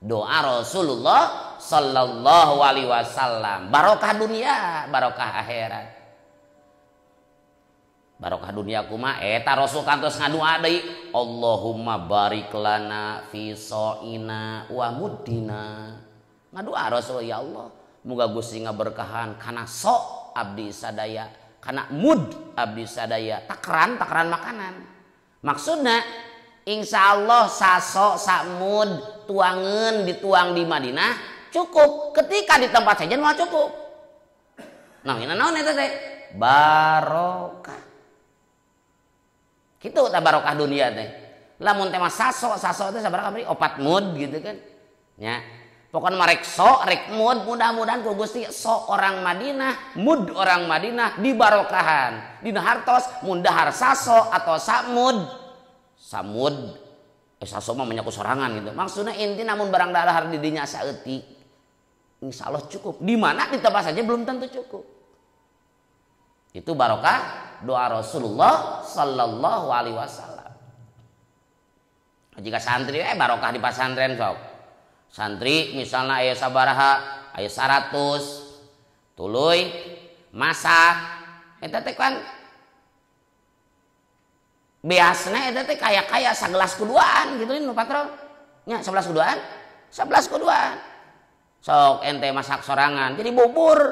doa Rasulullah sallallahu alaihi wasallam. Barokah dunia, barokah akhirat. Barokah dunia kuma eta Rasul kantos ngadua deui Allahumma barik lana fi sa'ina wa muddina. Ngadua Rasul ya Allah, muga Gusti ngaberkahan kana sok abdi sadaya, kana mud abdi sadaya, takaran makanan. Maksudna insyaallah sasok samud mud tuangeun dituang di Madinah cukup, ketika di tempat sejen mah cukup. Nah, ini naon eta teh? Barokah. Kitu tah barokah dunia teh. Lamun teh mah saso, saso teh sabaraha kamari? 4 mud gitu kan. Nya. Pokoknya mah rek so, rek mud, mudah-mudahan ku Gusti so orang Madinah, mud orang Madinah dibarokahan. Dina hartos mun dahar saso atau samud. Samud saso mah menyaku sorangan gitu. Maksudnya inti namun barang dahar di dinya saeutik. Insya Allah cukup. Di mana di tempat saja belum tentu cukup. Itu barokah doa Rasulullah sallallahu alaihi wasallam. Jika santri barokah di pesantren sok. Santri misalnya aya sabaraha, aya 100, tuluy masak eta teh kan biasanya eta teh kaya-kaya sagelas kuduaan gitu nu patrol. Nya 11 kuduaan, 11 kuduaan. Sok ente masak sorangan jadi bubur.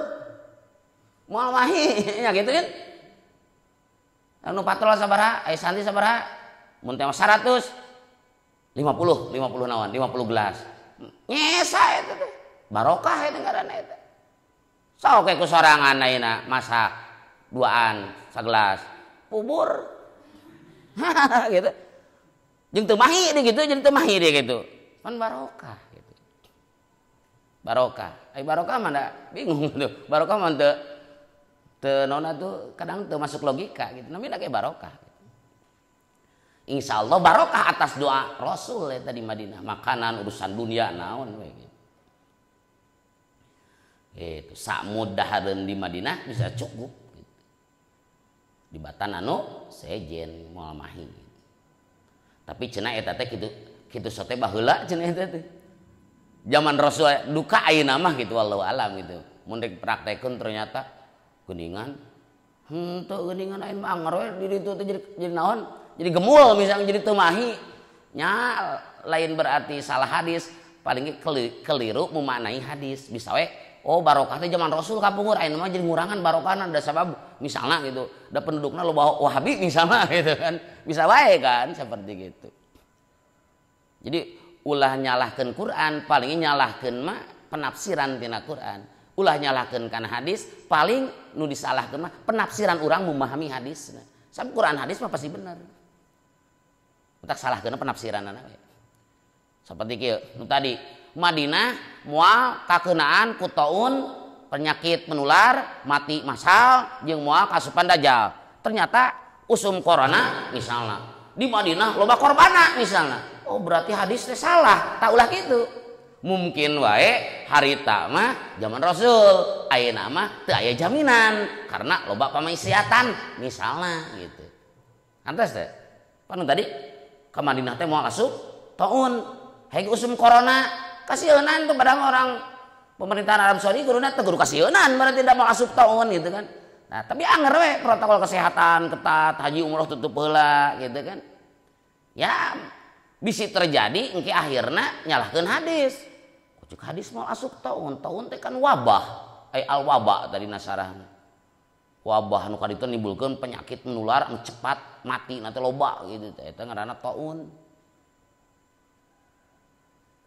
Moal mahi nya gitu kan. Anu patrol sabaraha, aya santri sabaraha, mun teh 100 50, 50 naon, 50 gelas. Nyesa eta teh. Barokah eta ngaranna eta. Sok ku sorangan ayeuna masak duaan sagelas bubur. Gitu. Jeung teu mahi deui gitu, jeung teu mahi deui gitu. Pan barokah gitu. Barokah. Ai barokah mah da bingung tuh. Barokah mah teu teu naon atuh kadang teu masuk logika gitu. Namina ge barokah. Insya Allah barokah atas doa Rasul eta di Madinah. Makanan urusan dunia naon we gitu. Gitu, samud dahareun di Madinah bisa cukup gitu. Di batan anu sejen moal mahi gitu. Tapi cenah eta teh kitu kitu sote baheula cenah eta teh. Zaman Rasul duka ayeuna mah gitu wallahu alam gitu. Mun rek praktekeun ternyata geuningan henteu geuningan ayeuna mah anger we di ditu teh jadi naon? Jadi gemul misalnya jadi teu mahi. Nya lain berarti salah hadis, paling keliru memaknai hadis. Bisa we oh barokah teh zaman Rasul kapungkur ayeuna mah jadi ngurangan barokahna da sabab misalnya gitu, da pendudukna loba Wahabi misalnya gitu kan. Bisa wae kan seperti gitu. Jadi ulah nyalahkeun Quran, paling nyalahkeun mah penafsiran tina Quran. Ulah nyalahkeun kana hadis, paling nu disalahkeun mah penafsiran urang memahami hadisna. Sabab Quran hadis mah pasti bener. Tak salahkeun penafsiranana we. Seperti kieu nu tadi Madinah moal kakeunaan ku taun penyakit menular mati massal jeung moal kasupan dajjal. Ternyata usum corona misalnya di Madinah loba korbana misalnya. Oh berarti hadis teh salah, tak ulah kitu. Mungkin wae harita mah zaman Rasul, ayeuna mah teu aya jaminan karena loba pamaksiatan misalnya gitu. Antes teh. Pan tadi ke Madinah teh moal asup taun, heg usum corona kasieunan tuh pada orang pemerintahan Arab Saudi kuduna teh kudu kasieunan berarti tidak mau asup taun gitu kan. Nah, tapi anger we protokol kesehatan ketat, haji umroh tutup heula gitu kan. Ya bisi terjadi engke akhirna nyalahkeun hadis. Kucuk hadis moal asup taun, taun teh kan wabah, ai al wabah tadi nasarahna. Wabah nu kaditu nimbulkeun penyakit menular anu cepat mati nanti loba gitu teh eta ngaranna taun.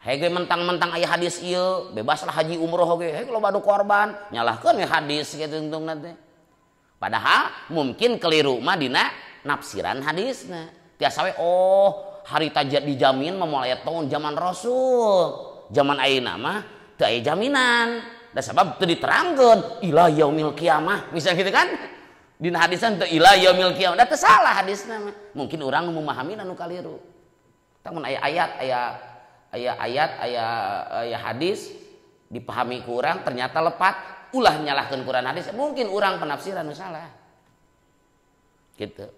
Hege mentang-mentang aya hadis ieu, bebaslah haji umroh oge, hege loba nu korban, nyalahkeun we hadis kitu tungtungna teh. Padahal mungkin keliru mah dina nafsiran hadisna. Tiasa we oh harita dijamin mah moal aya taun zaman Rasul. Zaman ayeuna mah teu aya jaminan. Da sabab teu diterangkeun ila yaumil kiamah, misalnya gitu kan. Dina hadisan teu ila yaumil kiamah, da teu salah hadisna mah. Mungkin urang memahami anu kaliru. Tah mun aya ayat, aya ayat, aya hadis dipahami ku urang ternyata lepat, ulah nyalahkeun Quran hadis, mungkin urang penafsiran nu salah. Gitu.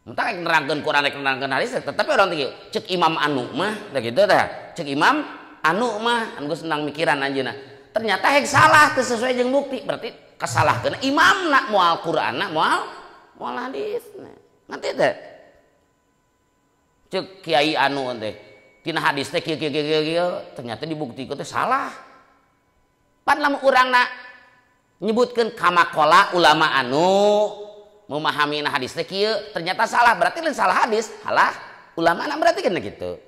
Entah rek nerangkeun Quran rek nerangkeun hadis, tetapi orang teh cek imam anu mah, da gitu tah. Cek imam anu mah, anu geus senang mikiran anjeunna. Ternyata hek salah teu sesuai jeung bukti, berarti kasalahkeun imamna moal Quranna moal moal hadisna. Ngerti teh? Cek kiai anu teh tina hadis teh kieu kieu kieu kieu ternyata dibuktikeun teh salah. Pan lamun urangna nyebutkeun kamakola ulama anu memahami hadis teh kieu ternyata salah, berarti lain salah hadis, salah ulama na berarti kan gitu.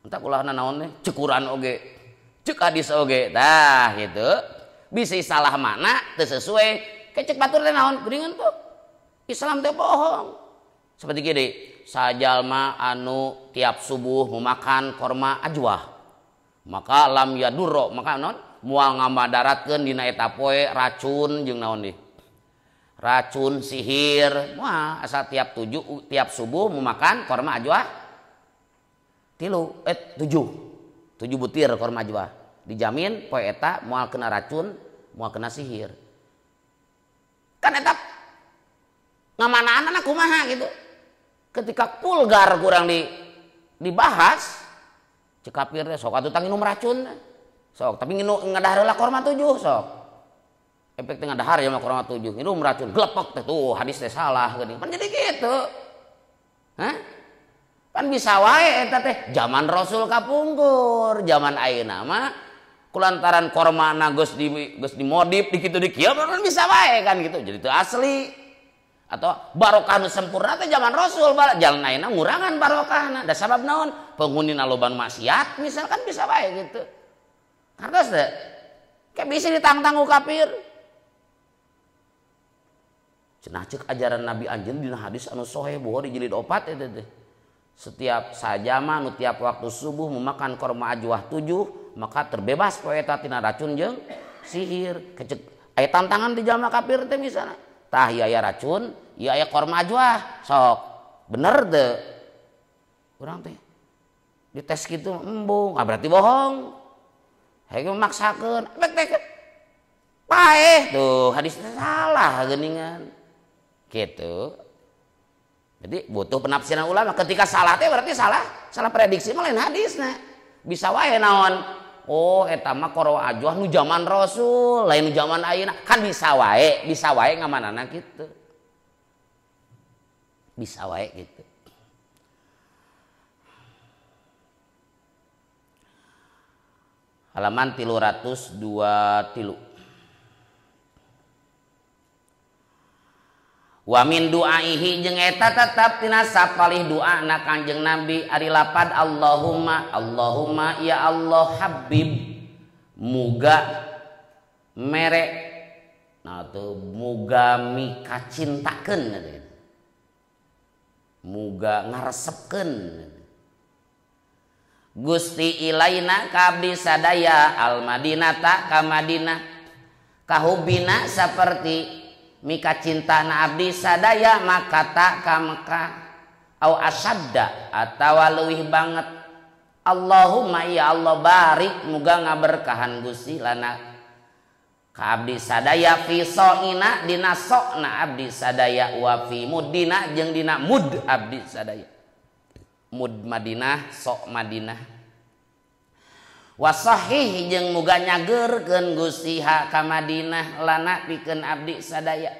Entah ulah naon teh cek Quran oge, cek hadis oge. Tah gitu. Bisa salah makna teu sesuai. Ke cek batur teh naon geuningan tuh. Islam teh bohong. Seperti gini, sajalma anu tiap subuh memakan korma ajwah. Maka lam yadurro, maka naon moal ngamadaratkeun dina eta poe racun jeung naon deui. Racun sihir, wah asal tiap tujuh tiap subuh memakan korma ajwah 7 butir korma ajwah. Dijamin poe eta moal kena racun, moal kena sihir. Kan eta ngamanaan anak kumaha gitu. Ketika pulgar kurang dibahas, cek kafir teh sok atuh tang nginum racun. Sok, tapi nginum ngadahar heula korma 7 sok. Efek teh ngadahar ya mah korma 7, nginum racun glepek teh tuh hadis teh salah geuning. Pan jadi gitu. Hah? Pan bisa wae eta teh zaman Rasul kapungkur, zaman ayeuna mah kulantaran kormana geus dimodif di kitu di kieu kan bisa wae kan gitu. Jadi itu asli. Atau barokah nu sempurna teh zaman Rasul, jalan ayeuna ngurangan barokahna. Da sabab naon? Penghunina loba maksiat misalkan bisa wae gitu. Kartos teh kayak bisa ditantang ku kafir. Cenah ceuk ajaran Nabi anjeun dina hadis anu sahih Bukhari jilid 4 eta teh. Setiap sajama nu tiap waktu subuh memakan korma ajwah 7 maka terbebas poe eta tina racun jeung sihir. Kecek aya tantangan di jalma kafir teh misalna. Tah ieu aya racun, ieu aya korma ajwah. Sok bener teu? Urang teh dites kitu embung, ah berarti bohong. Hayang memaksakeun, bek teh paeh tuh hadis salah geuningan. Gitu. Jadi butuh penafsiran ulama. Ketika salah teh berarti salah, salah prediksi mah lain hadisna. Bisa wae naon? Oh eta mah korma ajwah nu zaman Rasul, lain nu zaman ayeuna. Kan bisa wae ngamanana kitu. Bisa wae gitu. Halaman 323. Wa min du'aihi jeung eta tetap tina sapalih doana Kanjeng Nabi ari lapad Allahumma Allahumma ya Allah Habib muga mere nah tuh muga mikacintakeun muga ngaresepkeun Gusti ilaina ka abdi sadaya al Madinata ka Madinah kahubina saperti mika cinta na abdi sadaya maka tak ka Mekah au asadda atawa leuwih banget Allahumma ya Allah barik muga ngaberkahan Gusti lana ka abdi sadaya fi soina dina sokna abdi sadaya wa fi mudina jeung dina mud abdi sadaya mud Madinah sok Madinah wasahih jeung muga nyageurkeun Gusti ha ka Madinah lana pikeun abdi sadaya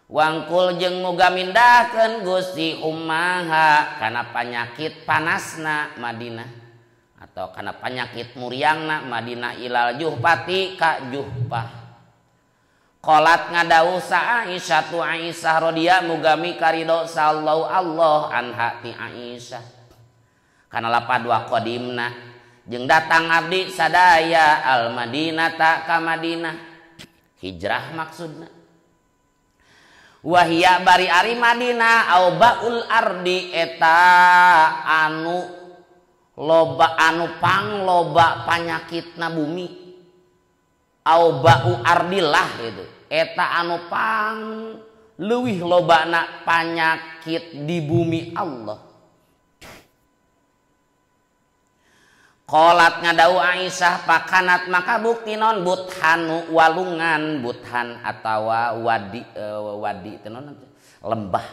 wangkul jeung muga mindahkeun Gusti umaha kana panyakit panasna Madinah atau kana panyakit muriangna Madinah ilal Juhpati ka Juhpah. Qolat ngadawuh sa Aisyah tu Aisyah radhiyallahu muga mikaridho sallallahu Allah anha ti Aisyah kana lapad wa qadimna jeung datang abdi sadaya al Madinata ka Madinah hijrah maksudna wahia bari ari Madinah au baul ardi eta anu loba anu pang loba panyakitna bumi au bau ardillah gitu eta anu pang leuwih lobana panyakit di bumi Allah. Qolat ngadau Aisyah pakanat maka bukti non buthanu walungan buthan atawa wadi wadi teh non lembah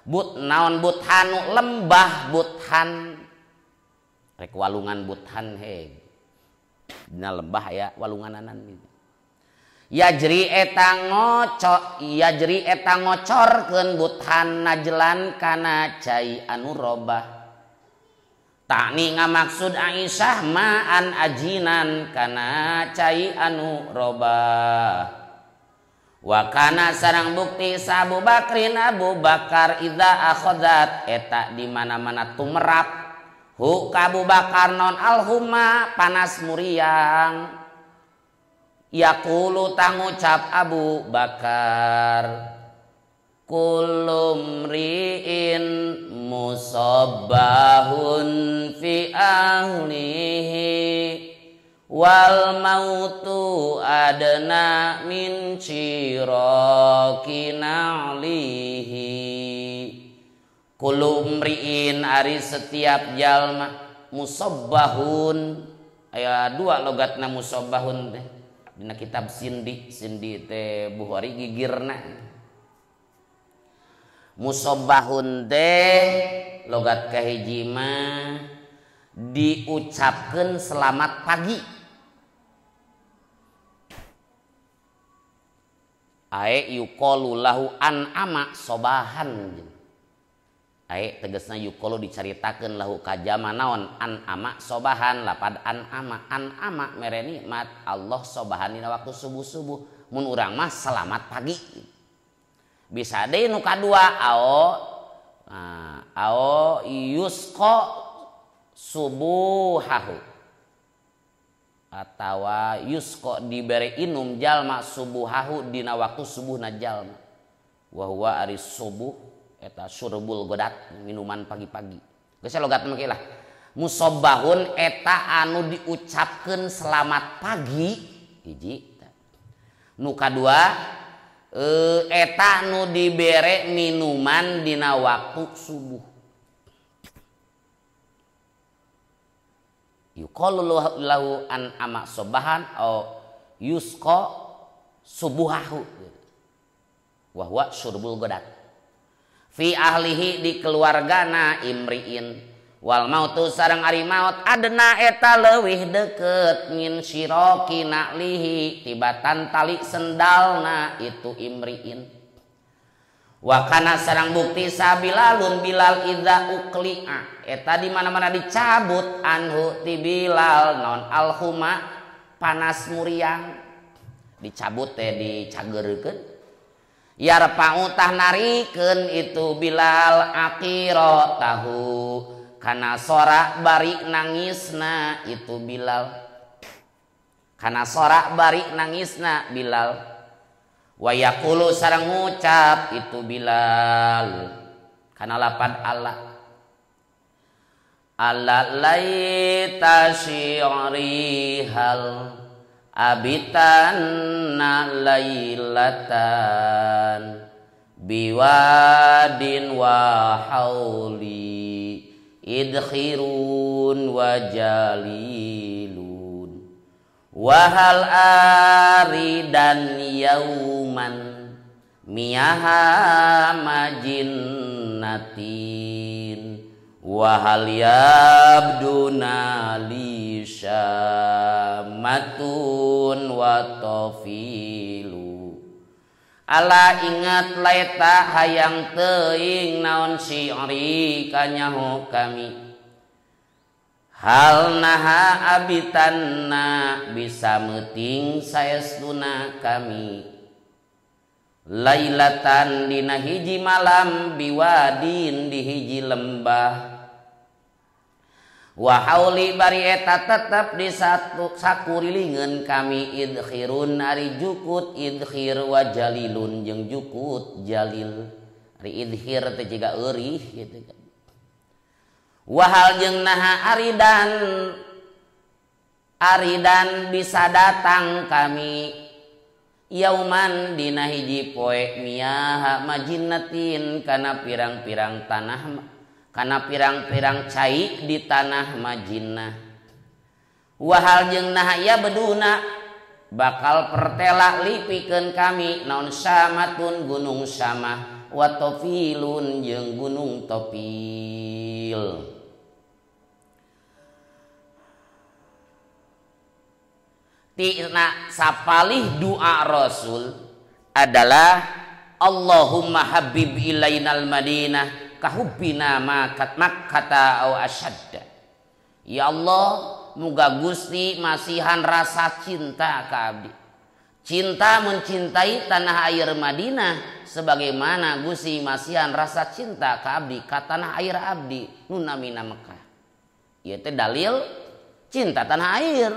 but naon buthanu lembah buthan rek walungan buthan he dina lembah aya walungananan gitu. Yajri eta ngocorkeun buthan najlan kana cai anu robah. Takni ngamaksud Aisyah ma'an ajinan kana cai anu robah. Wa kana sarang bukti sa Abu Bakrin Abu Bakar idza akhadzat eta di mana-mana tumerap Hu ka Abu Bakar non alhumma panas muriang. Yaqulu tangucap Abu Bakar kullu mri'in musabbahun fi ahlihi wal mautu adna min ciraki na'lihi. Kullu mri'in ari setiap jalma musabbahun, aya dua logatna musabbahun teh dina kitab Sindi, Sindi teh Bukhari gigirna. Musabbahun teh logat kahiji mah diucapkeun selamat pagi. Ae yuqalu lahu an'ama sobahan. Ae tegasna yuqalu dicaritakeun lahu kajama naon an'ama sobahan, lapad an'ama, an'ama mere nikmat Allah sobahan dina waktu subuh-subuh. Mun urang mah selamat pagi. Bisa deui nu kadua ao ao yusqa subuhahu atawa yusqa dibere inum jalma subuhahu dina waktu subuhna jalma. Wa huwa ari subuh eta surbul godat, minuman pagi-pagi. Geus logat mah lah. Musabbahun eta anu diucapkeun selamat pagi hiji. Nu kadua eta nu dibere minuman dina waktu subuh. Yuqalu lahu an ama sobahan au yusqa subuhahu wa huwa syurbul godat. Fi ahlihi di keluargana imriin wal mautu sareng ari maut adna eta leuwih deukeut min syiraki na'lihi tibatan tali sendalna itu imriin. Wa kana sareng bukti sabilalun bilal idza uqli'a eta di mana-mana dicabut anhu ti bilal non alhuma panas muriang dicabut teh dicageurekeun. Yarfa'u tah narikeun itu Bilal aqira tahu kana sorak bari nangisna itu Bilal, kana sorak bari nangisna Bilal. Wa yaqulu sareng ngucap itu Bilal kana lapad Allah ala laita syi'ri hal abitanna lailatan biwadin wa hauli idkhirun wa jalilun wahal aridan yauman miyaha majinnatin wahal yabduna li syamatun wa tafilu. Ala ingat laeta hayang teuing naon syi'ri kanyaho kami hal naha abitanna bisa meuting saestuna kami lailatan dina hiji malam biwadin di hiji lembah wa hauli bari eta tetep di satu sakurilingeun kami idkhirun ari jukut idkhir wa jalilun jeung jukut jalil. Ari idkhir teh jiga eurih gitu kan. Wahal jeung naha aridan aridan bisa datang kami yauman dina hiji poe miyaha majinnatin kana pirang-pirang tanah kana pirang-pirang cai di tanah Majinnah. Wahal jeung naha ya beduna bakal pertela lipikeun kami naon samatun gunung samah wa tofilun jeung gunung tofil. Tina sapalih doa Rasul adalah Allahumma habib ilainal Madinah kahubbina makkata au asyadda. Ya Allah, muga Gusti masihan rasa cinta ka abdi. Cinta mencintai tanah air Madinah sebagaimana Gusti masihan rasa cinta ka abdi ka tanah air abdi nu namina Mekah. Ieu teh dalil cinta tanah air.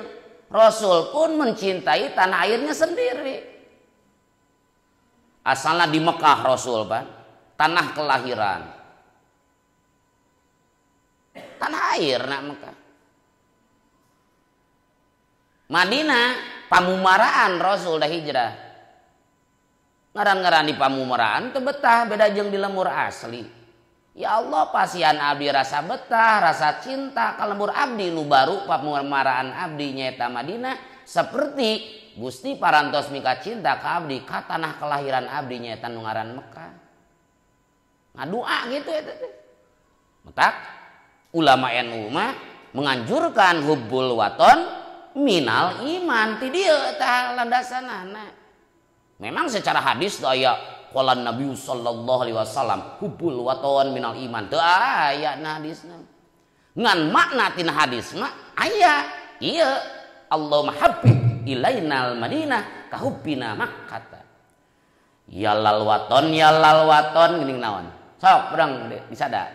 Rasul pun mencintai tanah airnya sendiri. Asalnya di Mekah Rasul, Pak. Tanah kelahiran. Tanah air nak Mekah. Madinah pamumaraan Rasul dah hijrah. Ngaran-ngaran di pamumaraan teu betah beda jeung di lembur asli. Ya Allah pasian abdi rasa betah, rasa cinta ka lembur abdi nu baru pamumaraan abdi nyaeta Madinah seperti Gusti parantos mika cinta ka abdi ka tanah kelahiran abdi nyaeta nu ngaran Mekah. Ngadua gitu eta teh. Matak ulama NU mah menganjurkan hubbul waton minal iman ti dieu tah landasanana. Memang secara hadis teu aya qala Nabi sallallahu alaihi wasallam hubbul waton minal iman teu aya na hadisna. Ngan makna tina hadis mah aya ieu Allahumma habib ilainal Madinah kahubbina Makkah. Ya lal waton geuning naon. Sok urang disada.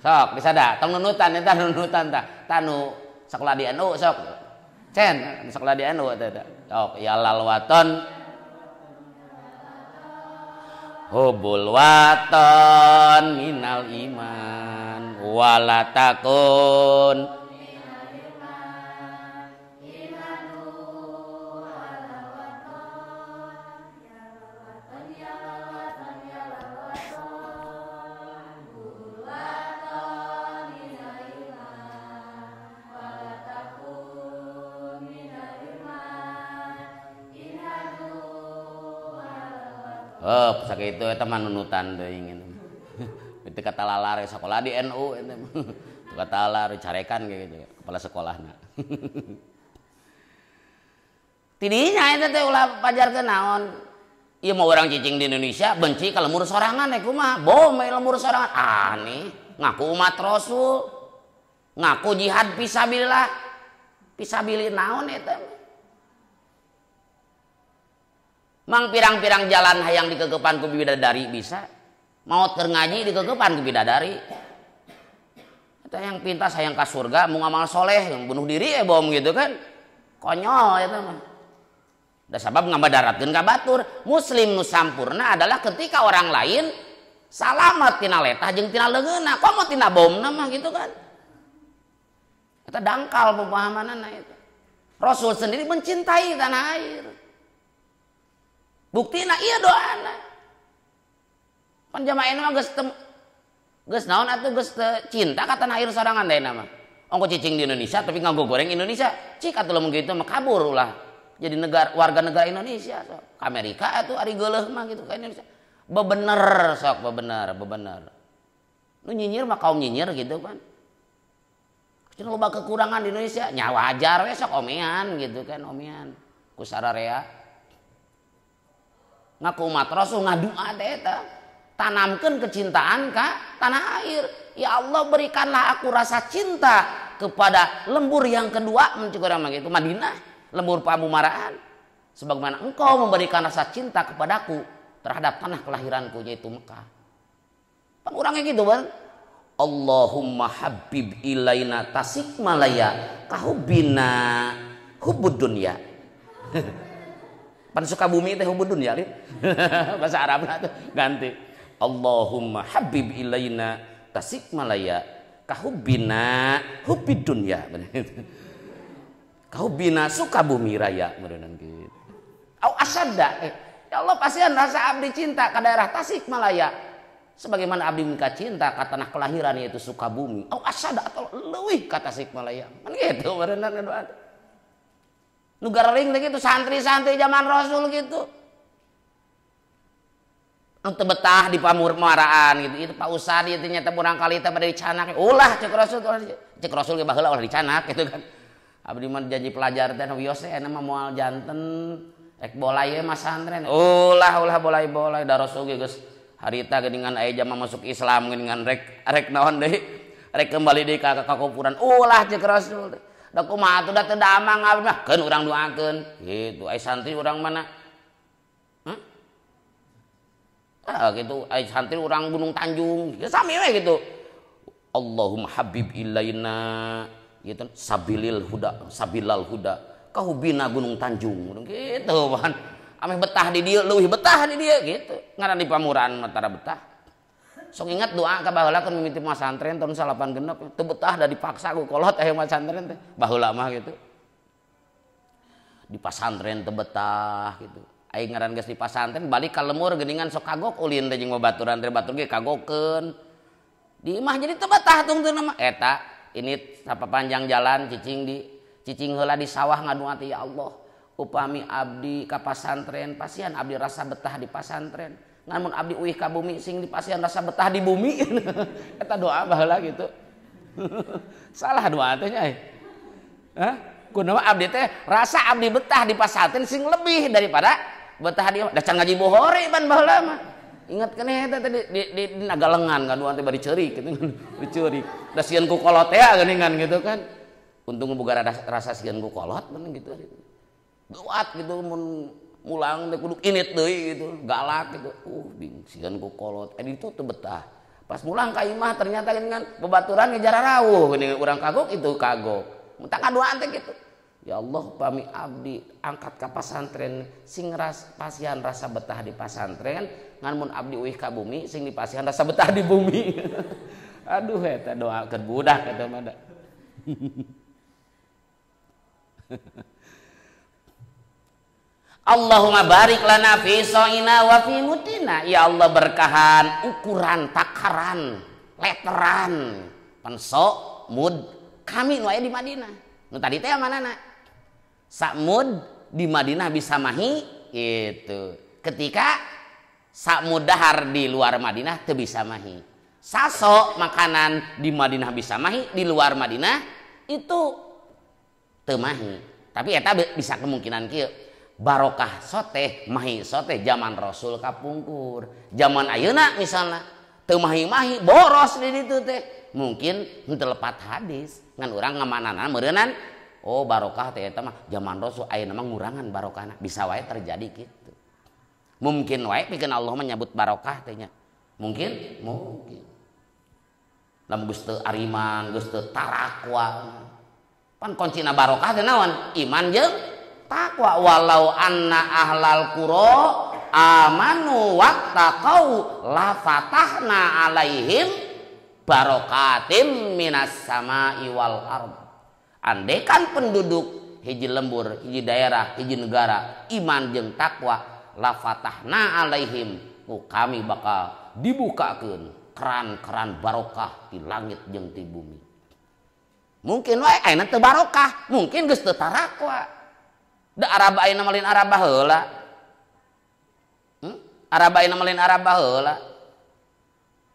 Sok disada tong nunutan eta nunutan tah tanu sekolah di NU sok. Cen sekolah di NU eta. Sok ya lal waton hubbul waton minal iman wala takun Oh, sakitu eta mah nunutan deui ngin. Itu kata lalar sekolah di NU eta mah. Itu kata lalar carekan kayak gitu kepala sekolahna. Tidinya eta teh ulah pajarkeun naon. Ieu mah urang cicing di Indonesia benci ka lemur sorangan eh kumaha? Bom we lemur sorangan. Ah nih, ngaku umat Rasul. Ngaku jihad fisabilillah. Fisabilillah naon eta mah? Mang pirang-pirang jalan hayang dikekepan ku bidadari bisa. Maot keur ngaji dikekepan ku bidadari. Eta yang pintas hayang ka surga mau ngamal soleh, bunuh diri bom gitu kan. Konyol eta mah. Da sabab ngabadaratkeun ka batur. Muslim nu sampurna adalah ketika orang lain salamat tina letah jeung tina leungeunna, komo tina bomna mah gitu kan. Eta dangkal pemahamanana eta. Rasul sendiri mencintai tanah air. Buktina iya doana. Pan jamaah mah geus geus naon atuh geus cinta ka tanah air sorangan deui mah. Ongko cicing di Indonesia tapi nganggo goreng Indonesia. Cik atuh lamun kitu mah kabur ulah. Jadi negara warga negara Indonesia sok. Ka Amerika atuh ari geuleuh mah gitu ka Indonesia. Bebener sok, bebener, bebener. Nu nyinyir mah kaum nyinyir gitu kan. Cenah loba kekurangan di Indonesia, nya wajar we sok omean gitu kan, omean. Ku sararea. Ngaku umat Rasul ngadua teh eta. Tanamkeun kecintaan ka tanah air. Ya Allah berikanlah aku rasa cinta kepada lembur yang kedua mencik urang mah gitu Madinah, lembur pamumaraan. Sebagaimana engkau memberikan rasa cinta kepadaku terhadap tanah kelahiranku yaitu Mekah. Pan urangnya gitu bang. Allahumma habib ilaina Tasikmalaya kahubbina hubbud dunya. Pan Sukabumi teh hubbud dunya lin. Bahasa Arabna tuh ganti. Allahumma habib ilaina Tasikmalaya kahubbina hubbid dunya. Kahubbina Sukabumi raya meureunnan gitu. Au asadda. Ya Allah pasian rasa abdi cinta ka daerah Tasikmalaya sebagaimana abdi minta cinta ka tanah kelahiran yaitu Sukabumi. Au asadda atau leuwih ka Tasikmalaya. Kan gitu meureunnan doa. Nu garering teh gitu santri-santri zaman Rasul gitu. Nu teu betah di pamurmaraan gitu. Itu Pak Ustad ieu teh nya teh urang kali teh bade dicanak. Ulah cek Rasul, cek Rasul ge baheula ulah dicanak gitu kan. Abdi mah janji pelajar teh wios teh ena mah moal janten rek bolai we mah santren. Ulah ulah bolai-bolai da Rasul ge geus harita geuningan aya jama masuk Islam geuningan rek rek naon deui rek kembali deui ka kakufuran. Ulah cek Rasul teh. Da kumaha atuh da teu damang abdi mah keun urang doakeun gitu. Ai santri urang mana? Hah? Ah gitu, ai santri urang Gunung Tanjung. Ya sami we gitu. Allahumma habib ilaina gitu sabilil huda sabilal huda kahubina Gunung Tanjung gitu pan ameh betah di dieu leuwih betah di dieu gitu ngaran di Pamuran mah tara betah. Sok ingat doa ka baheula keur mimiti masantren tahun 86 teu betah da dipaksa ku kolot aya masantren teh baheula mah gitu. Di pasantren teu betah gitu. Aing ngaran geus di pasantren balik ka lemur geuningan sok kagok ulin teh jeung babaturan teh batur ge kagokeun. Di imah jadi teu betah tungtungna mah eta ini sapapanjang jalan cicing di cicing heula di sawah ngadua teh ya Allah upami abdi ka pasantren pasian abdi rasa betah di pasantren. Namun abdi uih ka bumi sing dipasihan rasa betah di bumi. Eta doa baheula gitu. Salah doa teh nya. Hah? Kunaon abdi teh rasa abdi betah di pasantren sing lebih daripada betah di da can ngaji Bukhari pan baheula mah. Ingat keneh eta teh di nagalengan ngaduan teh bari ceurik gitu. Bari ceurik. Da sieun ku kolot teh geuningan gitu kan. Untung boga rasa sieun ku kolot mun gitu. Duat gitu mun mulang teh kudu init deui gitu, galak gitu. Bing sieun ku kolot. Itu teu betah. Pas mulang ka imah ternyata geuningan babaturan ngejar rawuh geuningan urang kagok itu kagok. Mun tak ngaduaan teh gitu. Ya Allah pami abdi angkat ka pasantren sing ras pasihan rasa betah di pasantren ngan mun abdi uih ka bumi sing dipasihan rasa betah di bumi. Aduh eta doa keur budak eta mah da. Allahumma barik lana fi sha'ina wa fi mutina. Ya Allah berkahan ukuran, takaran, letteran, pensok, mud kami nu aya di Madinah. Nu tadi teh manana? Sakmud di Madinah bisa mahi gitu. Ketika sakmud dahar di luar Madinah teu bisa mahi. Sasok makanan di Madinah bisa mahi, di luar Madinah itu teu mahi. Tapi eta bisa kemungkinan kieu. Barokah soteh mahi soteh zaman Rasul kapungkur. Zaman ayeuna misalnya teu mahi-mahi boros di ditu teh. Mungkin henteu lepat hadis ngan urang ngamanana meureunnan oh barokah teh eta mah zaman Rasul ayeuna mah ngurangan barokahna bisa wae terjadi gitu. Mungkin wae pikeun Allah menyebut barokah teh nya. Mungkin mungkin. Lamun geus teu ariman, geus teu tarakwa. Pan kuncina barokah teh naon? Iman jeung takwa. Walau anna ahlal qura amanu wattaqau la fatahna alaihim barokatim minas sama'i wal ard. Andekan penduduk hiji lembur, hiji daerah, hiji negara iman jeung takwa la fatahna alaihim, ku kami bakal dibukakeun keran-keran barokah di langit jeung di bumi. Mungkin wae ayeuna teu barokah, mungkin geus teu tarakwa. Da Arab ayeuna mah lain Arab baheula. Arab ayeuna mah lain Arab baheula.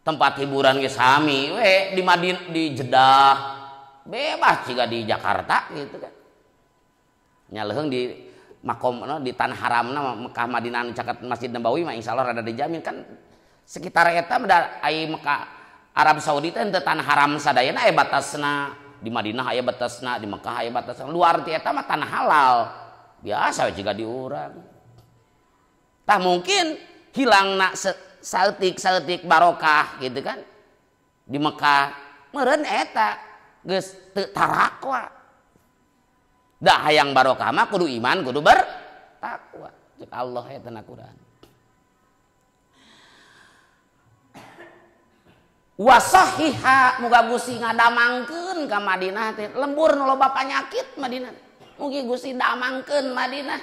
Tempat hiburan ge sami we di Madinah, di Jeddah, bebas jiga di Jakarta gitu kan. Nya leuheung di makom no, di tanah haramna Mekah Madinah caket Masjid Nabawi mah insyaallah rada dijamin kan sekitar eta mah ai Mekah Arab Saudi teh teu tanah haram sadayana aya batasna, di Madinah aya batasna, di Mekah aya batasna. Luar ti eta mah tanah halal. Biasa we jiga di urang. Tah mungkin hilangna saeutik-saeutik barokah gitu kan di Mekah meureun eta geus teu tarakwa. Da hayang barokah mah kudu iman, kudu bertakwa. Cek Allah eta na Quran. Wasahiha muga Gusti ngadamangkeun ka Madinah teh. Lembur nu loba panyakit Madinah. Mugi Gusti damangkeun Madinah.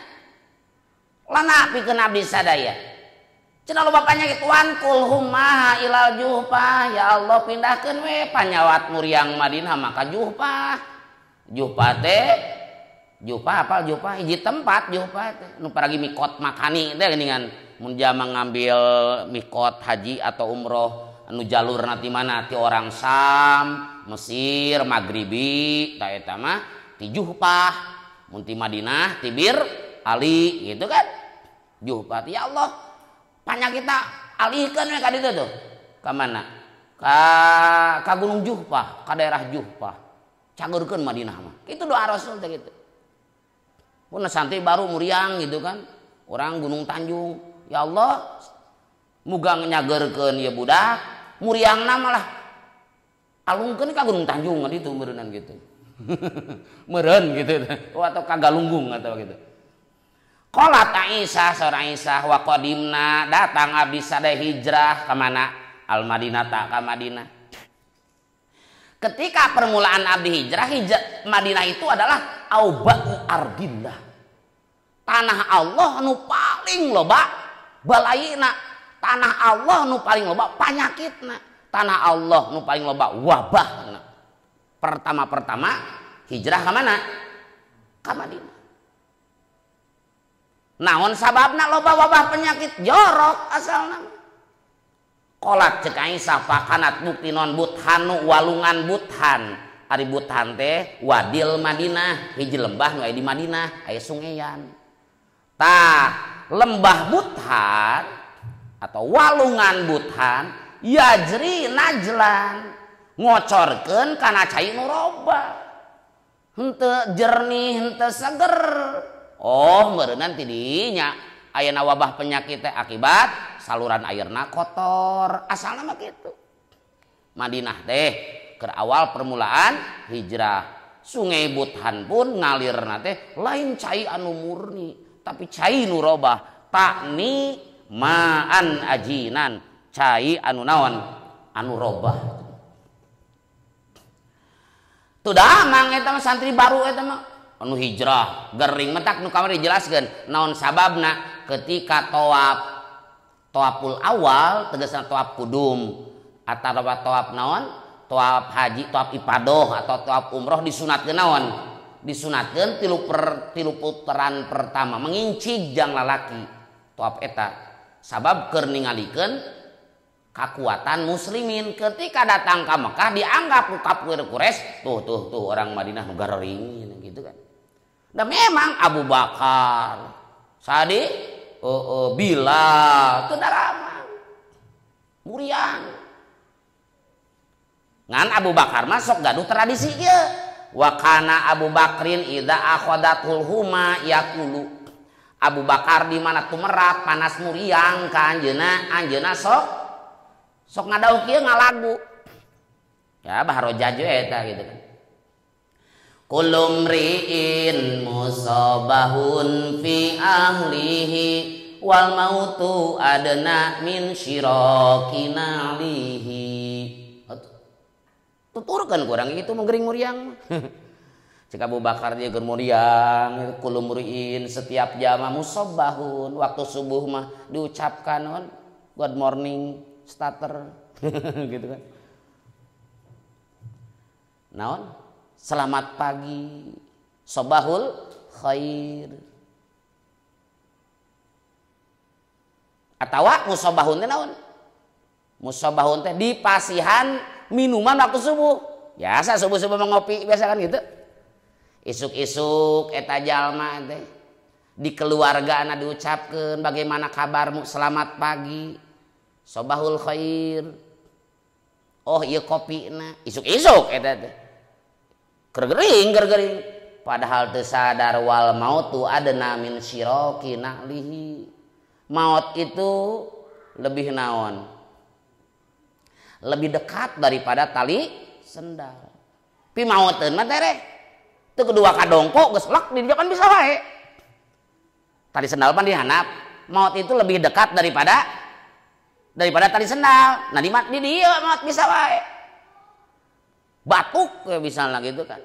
Lana pikeun abdi sadaya. Cenah loba panyakit wankul humma ilal juhpah. Ya Allah pindahkeun we panyawat muriang Madinah maka Juhpah. Juhpah teh Juhpah apal Juhpah hiji tempat Juhpah teh nu paragi mikot makani teh geuningan mun jama ngambil mikot haji atau umroh anu jalur nanti mana ti orang Sam, Mesir, Maghribi ta eta mah ti Juhpah, mun ti Madinah ti Bir Ali gitu kan. Juhpah ya Allah panyakitna alihkeun we ka ditu tuh. Ka mana? Ka Gunung Juhpah, ka daerah Juhpah. Cageurkeun Madinah mah. Itu doa Rasul teh gitu. Pun santri baru muriang gitu kan. Orang Gunung Tanjung, ya Allah muga nyageurkeun ieu budak, muriangna malah Alungkeun ka Gunung Tanjung itu meureunnan gitu. Meureun gitu atau ka Galunggung atau gitu. Qalat Aisyah saur Aisyah wa qadimna datang abdi sadaya hijrah ka mana? Al Madinah ta ka Madinah. Ketika permulaan abdi hijrah, hijrah Madinah itu adalah auba'u ardillah. Tanah Allah nu paling loba balaina, tanah Allah nu paling loba panyakitna, tanah Allah nu paling loba wabahna. Pertama-pertama hijrah ke mana? Ka Madinah. Naon sababna loba wabah penyakit? Jorok asalna. Kolat cek Aisyah fakanat bukti non buthanu walungan buthan. Ari buthan teh wadil Madinah, hiji lembah nu aya di Madinah, aya sungeyan. Tah, lembah buthan atau walungan buthan yajri najlan ngocorkeun kana cai nu roba. Henteu jernih, henteu seger. Oh, meureunnan ti dinya ayeuna wabah penyakit teh akibat saluran airna kotor. Asalna mah kitu. Madinah teh keur awal permulaan hijrah. Sungai Buthan pun ngalirna teh lain cai anu murni, tapi cai nu robah. Takni ma'an ajinan, cai anu naon? Anu robah. Tuh damang eta mah santri baru eta mah anu hijrah gering mentak nu kamari dijelaskeun naon sababna ketika tawaf tawaful awal tegasna tawaf kudum atawa tawaf naon tawaf haji tawaf ipadoh atau tawaf umroh disunatkeun naon disunatkeun tilu putaran pertama mengincig jang lalaki tawaf eta sabab keur ningalikeun kakuatan muslimin ketika datang ke Mekah dianggap ku kafir Quraisy tuh tuh tuh orang Madinah nu garing gitu kan. Dan memang Abu Bakar, Sadi, Bilal, itu daramang, muriang. Ngan Abu Bakar masuk gaduh tradisi ieu. Wa kana Abu Bakrin idza akhadatul huma yaqulu. Abu Bakar di mana tumerap panas muriang ka anjeunna, anjeunna sok sok ngadauh kieu ngalagu. Ya baharojaju eta gitu kan. Kulumriin musabahun fi ahlihi wal mautu adna min syiraki na'lihi. Tuturkan kurang itu menggering muriang. Cek Abu Bakar dia ger muriang, kulumriin setiap jama musabahun waktu subuh mah diucapkan on good morning starter gitu kan. Naon? Selamat pagi, sobahul khair. Atawa musobahun teh naon? Musobahun teh dipasihan minuman waktu subuh. Biasa subuh-subuh mengopi biasa kan gitu. Isuk-isuk eta jalma teh di keluarga ana diucapkeun bagaimana kabarmu selamat pagi, sobahul khair. Oh ieu kopina, isuk-isuk eta teh. Gergering, gergering. Padahal teu sadar wal mautu adna min syiraki na'lihi. Maut itu lebih naon? Lebih dekat daripada tali sendal. Pi mauteun mah tereh. Teu kedua kadongko geus lek di dieu kan bisa wae. Tali sendal pan dihanap. Maut itu lebih dekat daripada tali sendal. Nah di dieu maut bisa wae. Batuk ya misalnya gitu kan.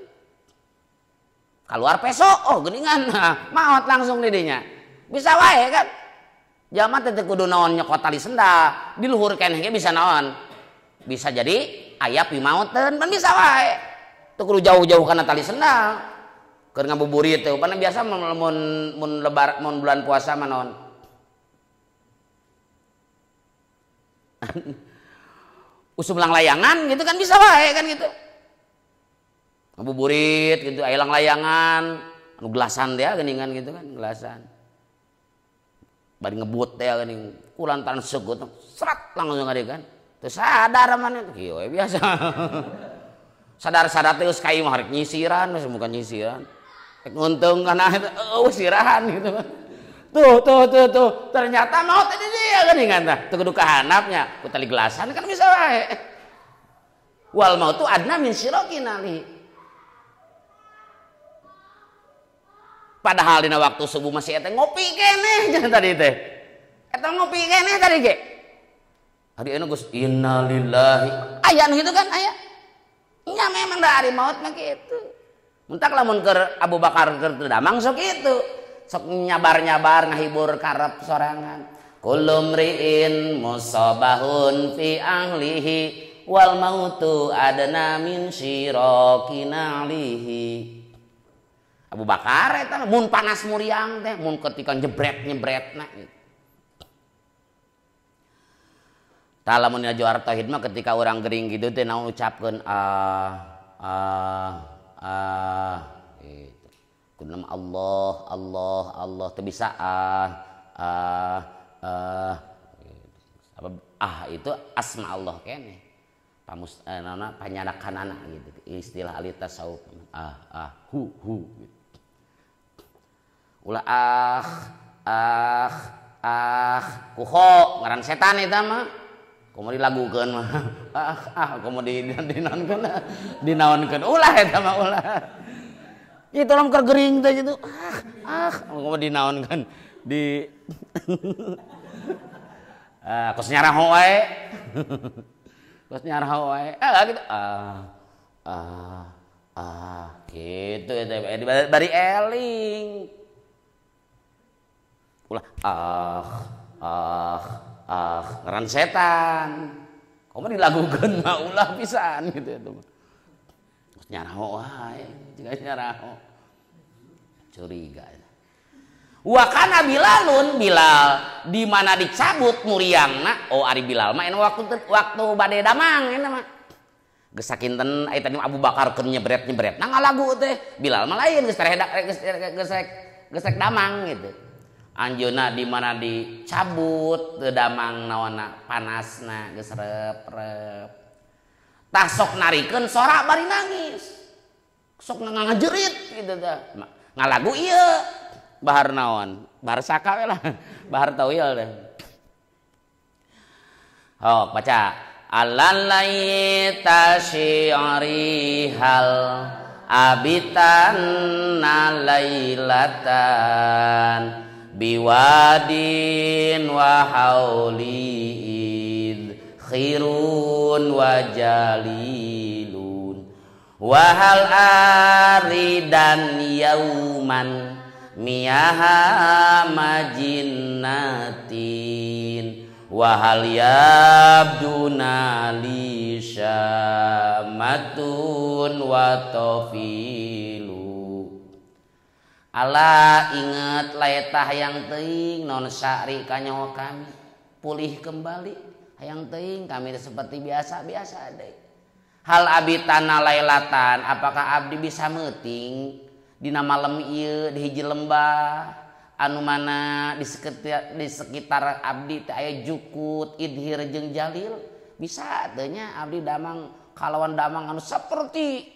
Keluar peso, oh geningan, maot langsung didinya. Bisa wae kan. Jaman teh kudu naon nyokot tali sendal, di luhur keneh ge bisa naon. Bisa jadi aya pimauteun, pan bisa wae. Teu kudu jauh-jauh kana tali sendal. Keur ngabuburit teh pan biasa mun lebar mun bulan puasa mah naon. Usum lang layangan gitu kan bisa wae kan gitu. Ngabuburit gitu, aya lang layangan, anu gelasan teh geuningan gitu kan, gelasan. Bari ngebut teh geuning, kulantaran segut serat langsung ade kan. Teu sadar mana kieu we biasa. Sadar-sadar teh geus ka imah rek nyisiran, geus bukan nyisiran. Rek nguntung kana eueuh sirahan gitu kan. Tuh tuh tuh tuh, ternyata maot di dieu geuningan tah. Teu kudu ka handapnya, ku tali gelasan kan bisa wae. Wal mautu adna min syiraqin ali. Padahal dina waktu subuh masih eta ngopi keneh jangan tadi teh. Eta ngopi keneh tadi ge. Hari anu geus innalillahi. Aya nu kitu kan aya. Nya memang da ari maut mah kitu. Mentak lamun keur Abu Bakar keur teu damang sok kitu. Sok nyabar-nyabar ngahibur karep sorangan. Kullu mri'in musabahun fi ahlihi wal mautu adna min syiraqin alihi. Abu Bakar eta mun panas muriang teh mun ketika jebret-jebretna gitu. Tah lamun juara tauhid mah ketika orang gering gitu teh naon ucapkeun ah ah ah gitu. Kudu nama Allah Allah Allah teu bisa ah ah ah gitu. Apa ah itu asma Allah keneh. Pamus naonna panyadakanana gitu istilah ahli tasawuf ah ah hu hu gitu. Ulah ah ah ah kuho ngaran setan eta mah komo dilagukeun mah ah ah komo dinaonkeun dinaonkeun ulah eta mah ulah itu lamun keur gering teh gitu ah ah komo dinaonkeun di ah kos nyaraho wae kos nyaraho wae ah gitu ah ah ah gitu eta bari eling ulah ah ah ah ngaran setan komo dilagukeun mah ulah pisan gitu eta mah kos nyaraho wae jiga nyaraho curiga. Wa kana Bilalun Bilal di mana dicabut muriangna oh ari Bilal mah ena waktu bade damang eta mah geus sakinten aya tadi Abu Bakar keur nyebret-nyebret nah ngalagu teh Bilal mah lain geus taredak geus rek damang gitu. Anjeunna di mana dicabut teu damang naonna panasna geus rep-rep tah sok narikeun sora bari nangis sok ngajerit gitu tah ngalagu ieu bahar naon bahar saka we lah bahar tawil deh. Oh baca alalaita syi'ri hal abitan lailatan biwadin wa hauli khirun wa jalilun wa hal aridan yauman miyaha majinnatin wa hal yabduna li syamatun wa tafilu. Ala inget laetah hayang teuing non syari kanyawa kami pulih kembali hayang teuing kami seperti biasa-biasa deui. Hal abitana lailatan apakah abdi bisa meuting dina malam ieu di hiji lembah anu mana di sekitar abdi teh aya jukut idhir jeung jalil bisa teu nya abdi damang kalawan damang anu seperti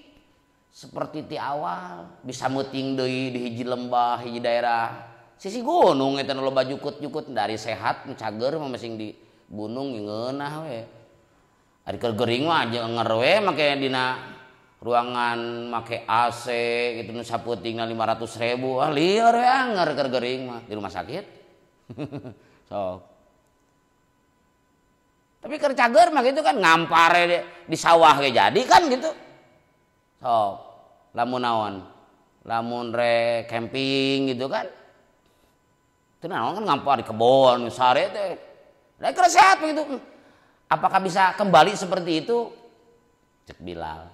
ti awal bisa meuting deui di hiji lembah hiji daerah sisi gunung eta nu loba jukut-jukut dari sehat nu cager mah masing di gunung ngeunah we ari keur gering mah jeung we make dina ruangan make AC gitu nu saputingna 500.000 ah lieur we anger keur gering mah di rumah sakit. Sok. Tapi keur cager mah gitu kan ngampare di sawah ge jadi kan gitu. Sok. Lamun naon? Lamun re camping gitu kan. Teu naon kan ngampar di kebon sare teh. Lah keur sehat begitu. Apakah bisa kembali seperti itu? Cek Bilal.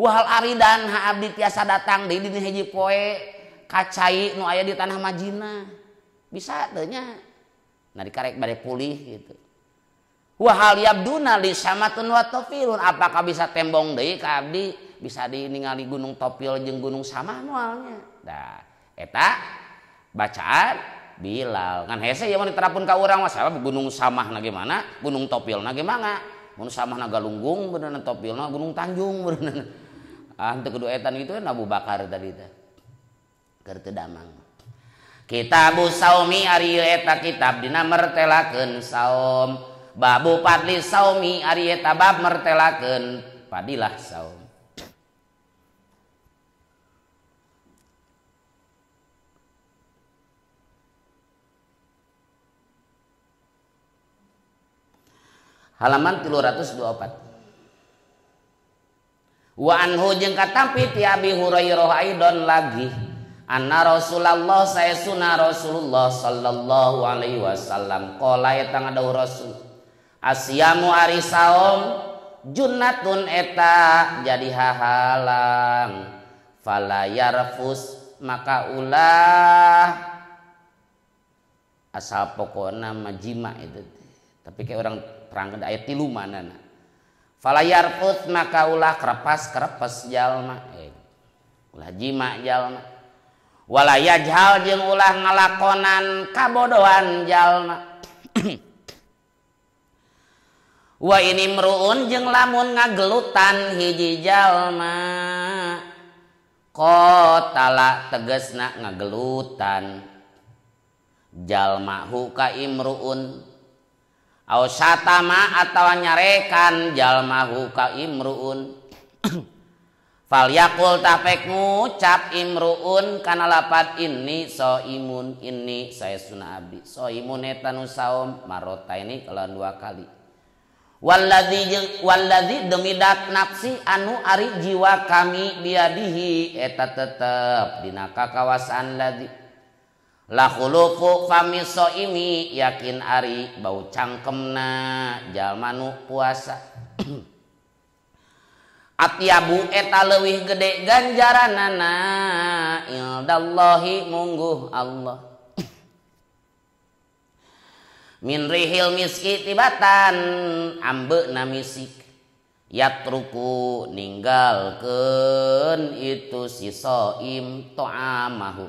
Wahal aridan ha abdi tiasa datang deui dina hiji poe kacai nu aya di tanah Madinah. Bisa teu nya. Nah dikarek bade pulih gitu. Wahal yabduna li samatun wa tafilun apakah bisa tembong deui ka abdi bisa diningali gunung Topil jeung gunung Samah moalnya. Dah eta bacaan Bilal. Ngan hese ieu mah diterapkeun ka urang mah sabab gunung Samah na gimana, gunung Topil na gimana. Mun Samah na Galunggung beuneunan Topil na Gunung Tanjung beuneunan. Ah teu kudu etan gitu kan Abu Bakar tadi teh. Keur teu damang. Kitabus saumi ari eta kitab dina mertelakeun saum. Babu fadli saumi ari eta bab mertelakeun padilah saum. Halaman 324. Wa anhu jeung katampi ti Abi Hurairah aidon lagi anna Rasulullah saesuna Rasulullah sallallahu alaihi wasallam qala eta ngadawuh Rasul asyamu ari saum junnatun eta jadi hahalang fala yarfus maka ulah asal pokona mah jima itu tapi kayak orang terangkan ayat tilu manana fala yarfus maka ulah krepas-krepes jalma ulah jima jalma wala yajhal jeung ulah ngalakonan kabodohan jalma wa ini mruun jeung lamun ngagelutan hiji jalma qatala tegasna ngagelutan jalma hu ka imruun au satama atawa nyarekan jalma hu ka imruun fal yaqul tafek ngucap imruun kana lapat inni soimun inni saesuna abdi soimun eta nu saum marotaini kalawan dua kali walladzi demi dat nafsi anu ari jiwa kami biadihi eta tetep dina kakawasaan ladzi la khulufu fami soimi yakin ari bau cangkemna jalma nu puasa atyabu eta leuwih gede ganjaranana indallahi mungguh Allah min rihil miski tibatan ambeuna misik yatruku ninggalkeun itu si soim to'amahu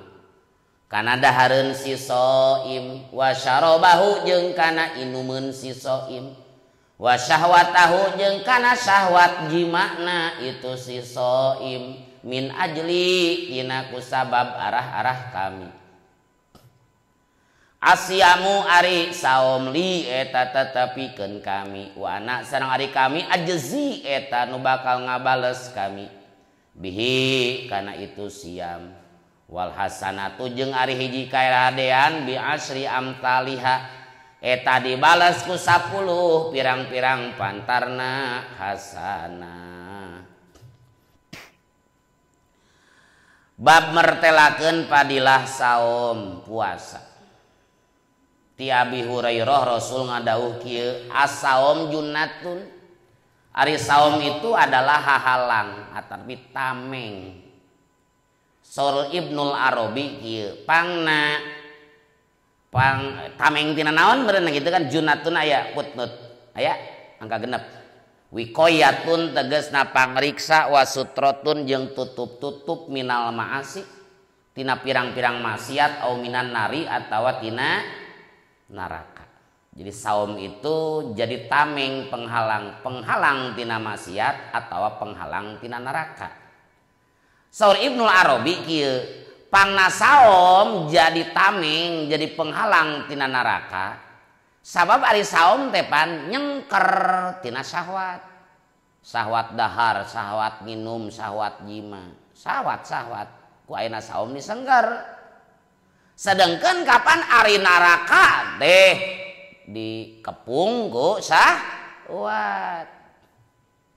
kana dahareun si soim wa syarabahu jeung kana inumeun si soim wa syahwatahu jeung kana syahwat jimana itu si soim min ajli dina kusabab arah-arah kami asyamu ari saum li eta tetepikeun kami wa ana sareng ari kami ajzi eta nu bakal ngabales kami bihi kana itu siam wal hasanatu jeung ari hiji kaeradean bi asri amtaliha eta dibales ku 10 pirang-pirang pantarna hasanah. Bab mertelakeun padilah saum puasa. Ti Abi Hurairah Rasul ngadawuh kieu as-saum junnatun ari saum itu adalah hahalang atawi tameng. Saur Ibnul Arabi kieu pangna pang tameng tina naon meureun gitu kan junnatun aya putnut aya angka genep wikoyatun tegasna pangriksa wasutratun jeung tutup-tutup minal maasi tina pirang-pirang maksiat au minan nari atawa tina neraka. Jadi saum itu jadi tameng penghalang, penghalang tina maksiat atawa penghalang tina neraka. Saur Ibnul Arabi kieu pangna saum jadi tameng, jadi penghalang tina neraka. Sabab ari saum teh pan nyengker tina syahwat. Syahwat dahar, syahwat minum, syahwat jima, syahwat-syahwat ku ayeuna saum disengker. Sedangkan kapan ari neraka teh dikepung ku syahwat.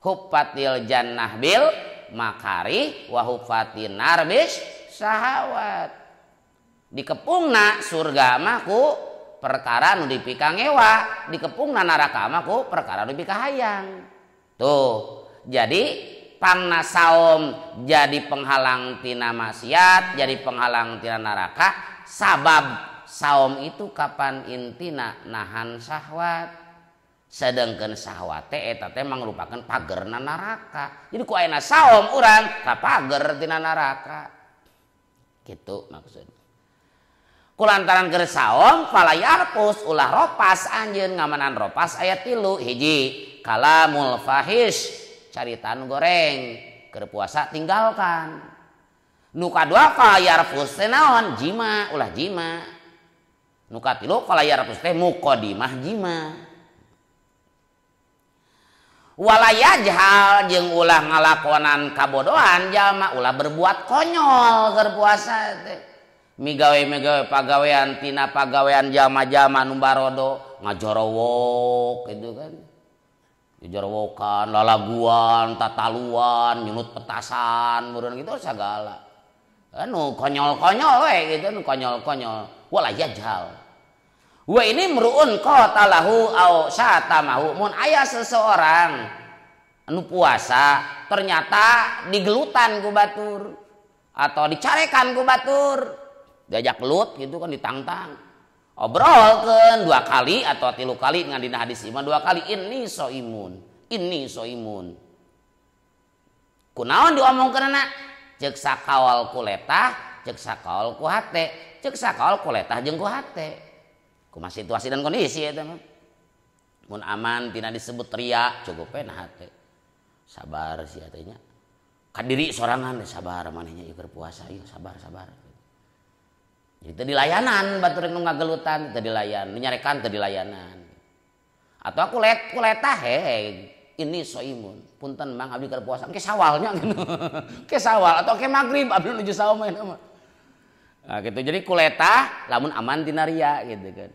Hufatil jannah bil makari wa hufatin nar bis syahwat. Dikepungna surga mah ku perkara nu dipikangewa, dikepungna neraka mah ku perkara nu dipikahayang. Tuh, jadi pangna saum jadi penghalang tina maksiat, jadi penghalang tina neraka. Sabab saum itu kapan intina nahan syahwat, sedangkan syahwat teh eta teh mangrupakeun pagerna neraka. Jadi ku ayeuna saum urang ka pager tina neraka. Gitu maksudna. Kulantaran keur saum fala yarfus ulah ropas anjeun ngamanan ropas aya 3 hiji kalamul fahish caritaan goreng keur puasa tinggalkan. Nu kadua fala yarfus teh naon jima ulah jima. Nu katilu fala yarfus teh muqaddimah jima. Wala yajhal jeung ulah ngalakonan kabodohan jalma ulah berbuat konyol keur puasa teh. Migawe-migawe pagawean tina pagawean jalma-jalma nu barodo ngajorowok gitu kan. Dijorowokan, lalaguan, tataluan, nyunut petasan, meureun gitu sagala. Anu konyol-konyol we gitu, anu konyol-konyol. Wala yajhal. Wa ini mru'un qatalahu au syatamahu mun aya seseorang anu puasa ternyata digelutan ku batur atau dicarekan ku batur, diajak gelut gitu kan ditantang. Obrolkeun 2 kali atau 3 kali ngan dina hadis ieu 2 kali inni soimun, inni soimun. Kunaon diomongkeunana? Ceuk sakaol ku letah, ceuk sakaol ku hate, ceuk sakaol ku letah jeung ku hate. Kumaha situasi dan kondisi eta mah. Mun aman tina disebut ria cukup we na hate. Sabar sia teh nya. Kadiri sorangan sabar manehnya ieu keur puasa ieu sabar sabar. Jadi teu dilayanan batur nu ngagelutan teu dilayan, nu nyarekan teu dilayanan. Atau aku let kuletah he ini soimun. Punten Mang abdi keur puasa engke sawalnya gitu. Engke sawal atau engke magrib abdi nuju saum mah. Nah, gitu. Jadi kuletah lamun aman tina ria gitu kan.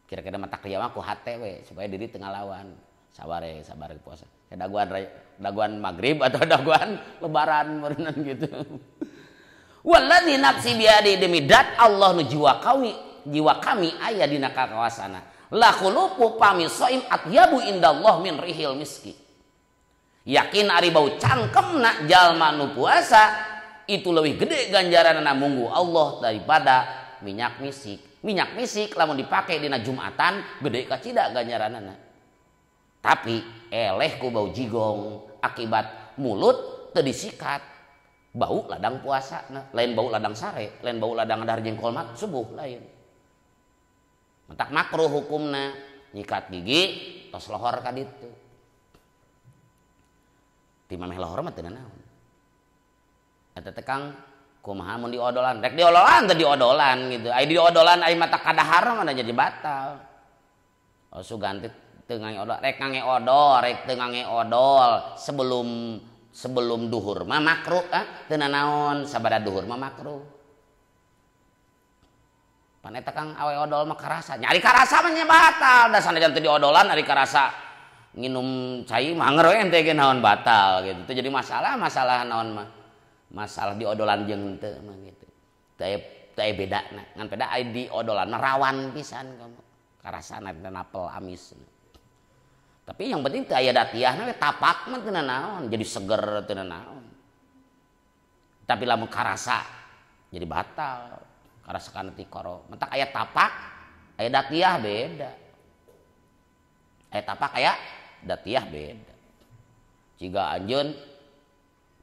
Kira-kira mata ria mah ku hate we supaya diri teu ngalawan. Sabar we, sabar puasa. Daguan daguan magrib atau daguan lebaran meureunnan gitu. Walladzi nafsi biadi demi dat Allah nu jiwa kami aya dina kakawasana. La khulufu pami shaim atyabu indallah min rihil miski. Yakin ari bau cangkemna jalma nu puasa itu lebih gede ganjaranna munggu Allah daripada minyak misik. Minyak misik lamun dipake dina Jumatan gede kacida ganjaranna. Tapi eleh ku bau jigong akibat mulut teu disikat. Bau ladang puasa, nah, lain bau ladang sare, lain bau ladang dahar jengkol mak subuh lain. Mentak makruh hukumna, nyikat gigi tos lohor ka ditu. Ti mameh lohor mah teu nanaon. Eta teh Kang kumaha mun diodolan, rek diodolan teu diodolan gitu. Ai diodolan ai mata kadahar mah jadi batal. Oh sugan teh teu ngange odol, rek ngange odol, rek teu ngange odol sebelum duhur mah makruh ah teu nanaon sabada duhur mah makruh. Pan eta Kang awe odol mah karasa. Nya ari karasa mah nya batal, da sanajan teu diodolan ari karasa nginum cai mah anger we ente ge naon batal gitu. Itu jadi masalah naon mah. Masalah diodolan jeung henteu mah gitu. Teu aya bedana. Ngan beda ari diodolan mah rawan pisan kamu. Karasana napel amis. Tapi yang penting teu aya datiahna we tapak mah teu nanaon, jadi seger teu nanaon. Tapi lamun karasa jadi batal. Karasa kana tikoro. Mentak aya tapak, aya datiah beda. Aya tapak aya datiah beda. Jiga anjeun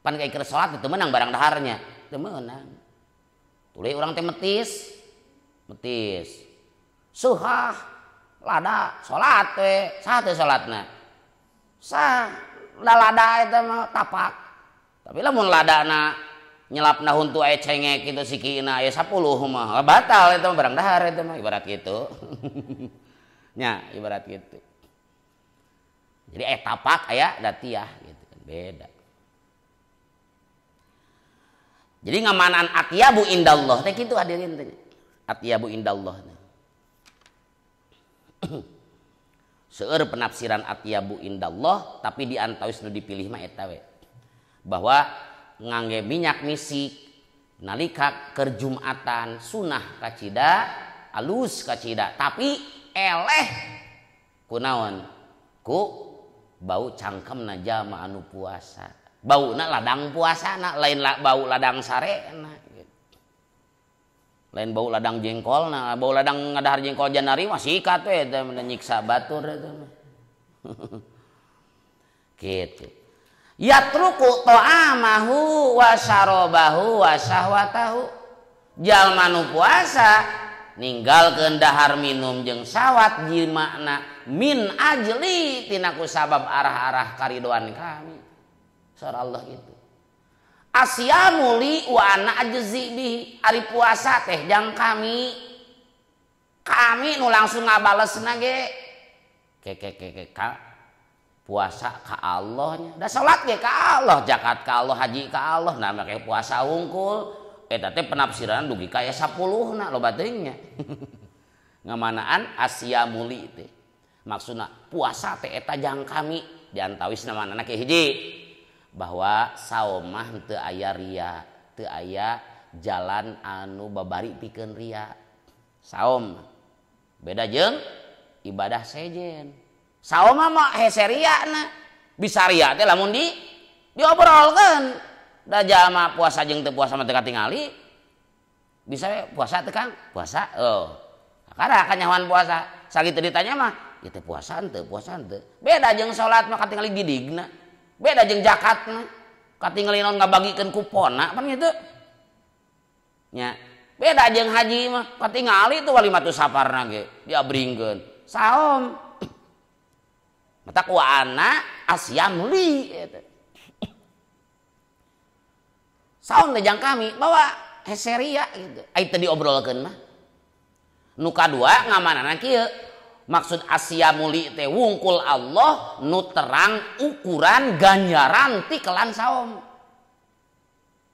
pan kayak keur salat teu meunang barang daharnya, teu meunang. Tuluy urang teh metis. Metis. Suhah lada salat we, sah teu salatna? Sah. Da lada eta mah tapak. Tapi lamun ladana nyelapna huntu aya cengek kitu sikina aya 10 mah batal eta mah barang dahar eta mah ibarat kitu. Nya ibarat kitu. Jadi aya tapak aya datiah gitu kan beda. Jadi ngamanan atyabu indallah teh kitu hadirin teh. Atyabu indallah. Seueur penafsiran atyabu indallah tapi di antawis nu dipilih mah eta we. Bahwa ngangge minyak misik nalika keur Jumatan sunah kacida, alus kacida, tapi eleh kunaon? Ku bau cangkemna jalma anu puasa. Bauna ladang puasana, lain bau ladang sarena gitu. Lain bau ladang jengkolna, bau ladang ngadahar jengkol janari mah sikat we eta mah nyiksa batur eta mah. Gitu. Yatruku ta'amahu wa syarabahu wa syahwatahu. Jalma nu puasa ninggalkeun dahar minum jeung syahwat jimakna min ajli tina ku sabab arah-arah karidoan kami. Surah Allah itu. Asyamu li wa ana ajzi bihi. Ari puasa teh jang kami. Kami nu langsung ngabalesna ge. Ke ka puasa ka Allahnya. Da salat ge ka Allah, zakat ka Allah, haji ka Allah. Nah make puasa wungkul. Eta teh penafsiran dugi ka aya 10 na loba teuing nya. Ngamanaan asyamuli teh. Maksudna puasa teh eta jang kami diantawis namanana ke hiji bahwa saum mah teu aya ria, teu aya jalan anu babari pikeun ria. Saum beda jeung ibadah sejen. Saum mah hese ria na. Bisa ria teh lamun diobrolkeun. Da jalma puasa jeung teu puasa mah teu katingali. Bisa puasa teu Kang? Puasa. Oh. Kakara kanyahoan puasa. Sakitu ditanya mah, ya teu puasa henteu, puasa henteu. Beda jeung salat mah katingali gidigna. Beda jeung zakatna. Katingali naon ngabagikeun kuponna pan kitu. Nya. Beda jeung haji mah katingali tuh walimatu safarna ge diabringkeun. Saum. Mata ku ana asyamli eta. Saum teh jang kami bawa heseria gitu. Ai teu diobrolkeun mah. Nu kadua ngamanana kieu. Maksud asyamuli teh wungkul Allah nu terang ukuran ganjaran ti kelan saum.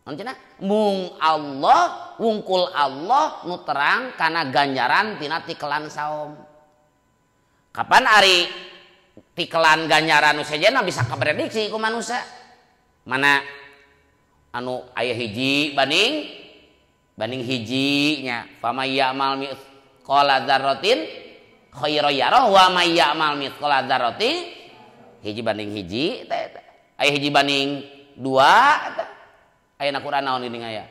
Naon cenah? Mung Allah wungkul Allah nu terang kana ganjaran tina tikelan saum. Kapan ari tikelan ganjaran nu sejenna bisa kaprediksi ku manusia? Mana anu aya hiji banding hiji nya fama ya'mal mithqala dzarratin khairan yarah wa may ya'mal mithqala dzarratin hiji banding hiji teh aya hiji banding dua aya na Quran naon ini aya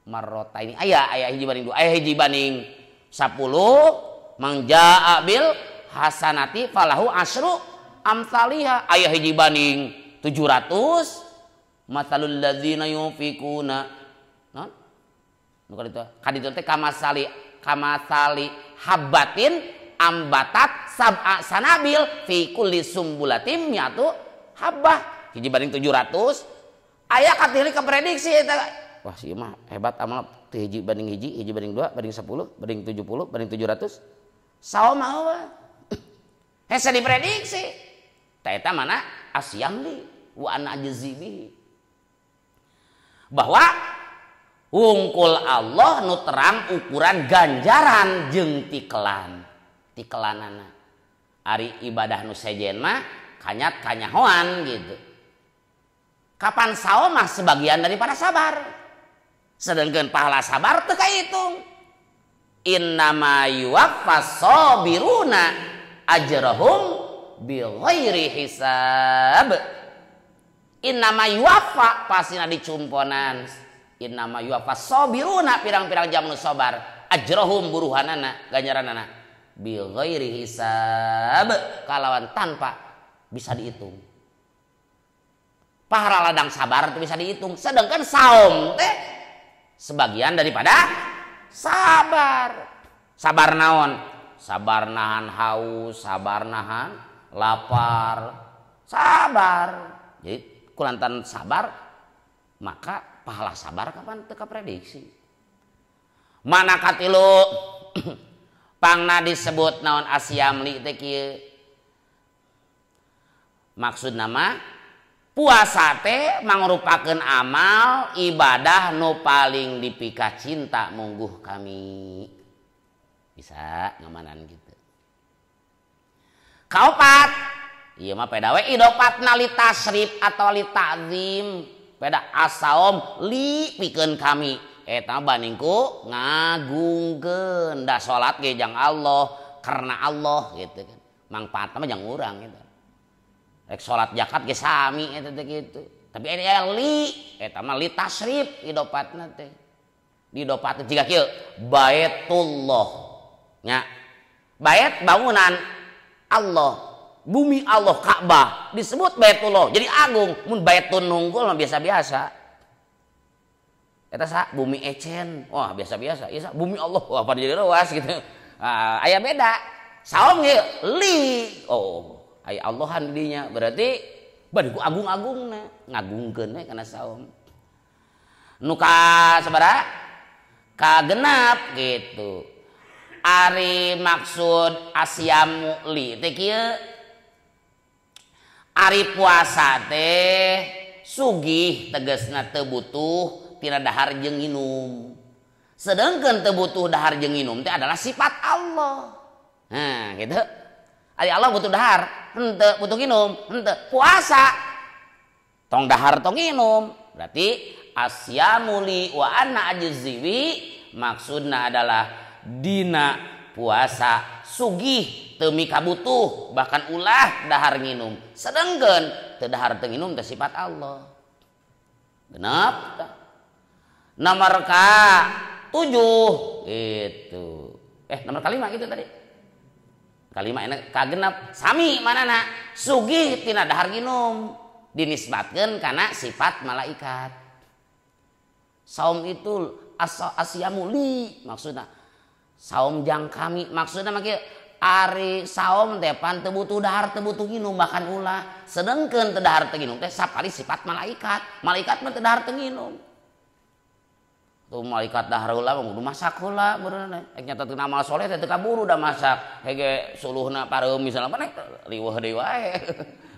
marrota ini aya hiji banding dua aya hiji banding 10 mang jaa bil hasanati falahu asru amsaliha aya hiji banding 700 masalul ladzina yunfikuna non nu kaditu kaditu teh kamasali habbatin ambatat sab'a sanabil fi kulli sumbulatin mi'atu habbah hiji banding 700 aya katingali keprediksi eta. Wah si mah hebat amal hiji banding hiji, hiji banding 2, banding 10, banding 70, banding 700. Saum mah hese diprediksi. Ta eta mana asyamli wa ana ajzi bihi. Bahwa wungkul Allah nu terang ukuran ganjaran jeung tikelan. Tikelanana. Ari ibadah nu sejen mah kanyat kanyahoan gitu. Kapan saum mah sebagian daripada sabar. Sedangkan pahala sabar teu kahitung. Innama yuwaffas sabiruna ajrahum bighairi hisab. Innama yuwaffa pasina dicumponan. Innama yuwaffas sabiruna pirang-pirang jam nu sabar ajrahum buruhanana ganjaranana bighairi hisab kalawan tanpa bisa dihitung. Pahala ladang sabar itu bisa dihitung. Sedangkan saum teh sebagian daripada sabar. Sabar naon? Sabar nahan haus, sabar nahan lapar, sabar. Jadi kulantaran sabar maka pahala sabar kapan teu kaprediksi. Mana katilu pangna disebut naon asyamli teh kieu. Maksud nama puasa teh mangrupakeun amal ibadah nu paling dipika cinta mungguh kami. Bisa ngamanan gitu. Kaopat, ieu mah peda we idopatna li tasrif atau li ta'zim. Peda asaom li pikeun kami. Eta banding ku ngagungkeun. Da salat ge jang Allah karena Allah gitu kan. Mangfaatna mah jang urang gitu. Rek salat zakat ge sami eta teh kitu. Tapi eta li eta mah li tasrif idopatna teh. Didopatna jiga kieu Baitullah. Nya. Bait bangunan Allah, bumi Allah Ka'bah disebut Baitullah. Jadi agung. Mun Baitun nunggul mah biasa-biasa. Eta sa bumi ecen. Wah, biasa-biasa. Ieu sa bumi Allah. Wah, pada jadi ruas gitu. Ah, aya beda. Saum ge li. Oh, aya Allahan dinya berarti bari ku agung-agungna ngagungkeun we kana saum. Nu ka sabaraha? Kagenap gitu. Ari maksud asyamu li teh kieu. Ari puasa teh sugih tegasna teu butuh tina dahar jeung nginum. Sedangkan teu butuh dahar jeung nginum teh adalah sifat Allah. Nah, gitu. Ari Allah butuh dahar, henteu butuh nginum, henteu puasa. Tong dahar tong nginum. Berarti asyamu li wa ana ajziwi maksudna adalah dina puasa sugih teu mikabutuh bahkan ulah dahar nginum. Sedangkan teu dahar teu nginum teh sifat Allah. Genep. Nomor ka 7 gitu. Nomor ka-5 gitu tadi. Ka-5 enak kagenep sami manana sugih tina dahar nginum dinisbatkeun kana sifat malaikat. Saum itu asyamu li maksudna saum jang kami maksudna mah kieu ari saum teh pan teu butuh dahar teu butuh nginum bahkan ulah. Sedengkeun teu dahar teu nginum teh sapali sifat malaikat. Malaikat mah teu dahar teu nginum. Tuh malaikat dahar heula mah kudu masak heula beureunan. Rek nyatetkeun amal soleh teh teu kaburu da masak. Hege suluhna pareum misalna mah riweuh deui wae.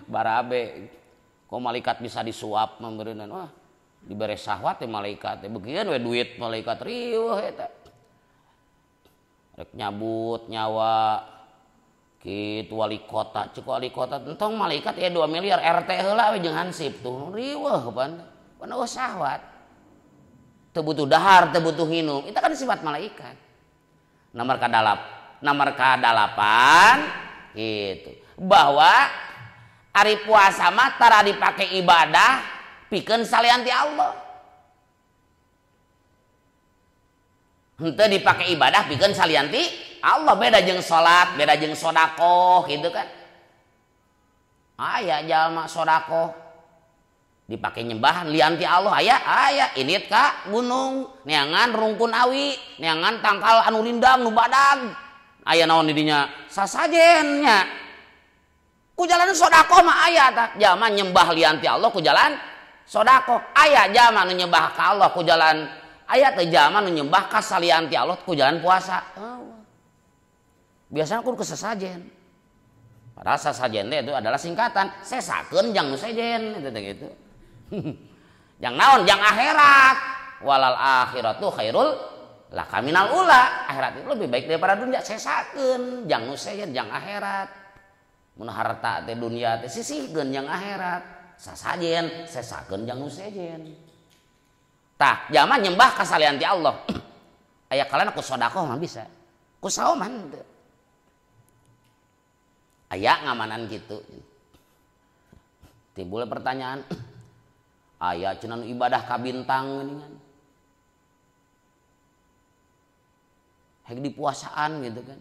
Barabe. Kok malaikat bisa disuap mah beureunan. Wah, dibere syahwat teh malaikat teh begieun we duit malaikat riweuh eta. Rek nyabut nyawa kitu wali kota, cek wali kota entong malaikat ya 2 miliar RT heula we jeung hansip tuh riweuh pan. Pan eueuh syahwat. Teu butuh dahar, teu butuh nginum. Itu kan sifat malaikat. Nomor ka-8 gitu. Bahwa ari puasa mah tara dipake ibadah pikeun salian ti Allah. Henteu dipake ibadah pikeun salian ti Allah, beda jeung salat, beda jeung sedekah gitu kan. Aya jalma sedekah dipake nyembahan lian ti Allah, aya aya init ka gunung, neangan rungkun awi, neangan tangkal anu rindang nu badag. Aya naon di dinya? Sasajen nya. Ku jalan sedekah mah aya tah, jalma nyembah lian ti Allah ku jalan sedekah. Aya jalma nu nyembah ka Allah ku jalan aya teh jalma nu nyembah ka salian ti Allah ku jalan puasa. Oh. Biasanya kudu kesesajen. Padahal sasajen teh itu adalah singkatan, sesakeun jang nu sejen itu teh gitu. Jang naon? Jang akhirat. Walal akhiratu khairul laka minal ula. Akhirat itu lebih baik daripada dunia. Sesakeun jang nu sejen jang akhirat. Mun harta teh dunia teh sisihkeun jang akhirat. Sasajen sesakeun jang nu sejen. Tah, jalma nyembah ka salian ti Allah. Aya kalana ku sedekah mah bisa. Ku saum mah henteu. Aya ngamanan kitu. Timbul pertanyaan, aya cenah nu ibadah ka bintang geuningan. Hek dipuasaan gitu kan.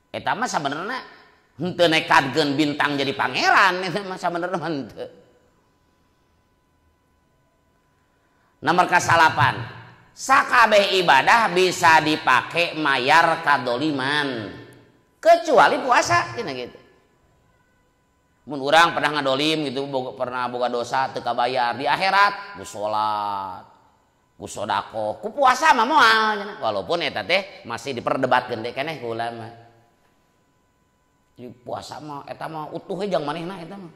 Eta mah sabenerna henteu nekadkeun bintang jadi pangeran, eta mah sabenerna mah henteu. Nomor ka-9, sakabeh ibadah bisa dipake mayar kadoliman kecuali puasa cenah gitu. Mun urang pernah ngadolim gitu, pernah boga dosa teu kabayar di akhirat, ku salat, ku sedekah, ku puasa mah moal cenah. Walaupun eta teh masih diperdebatkeun deui keneh ku ulama. Jadi puasa mah eta mah utuh we jang manehna eta mah.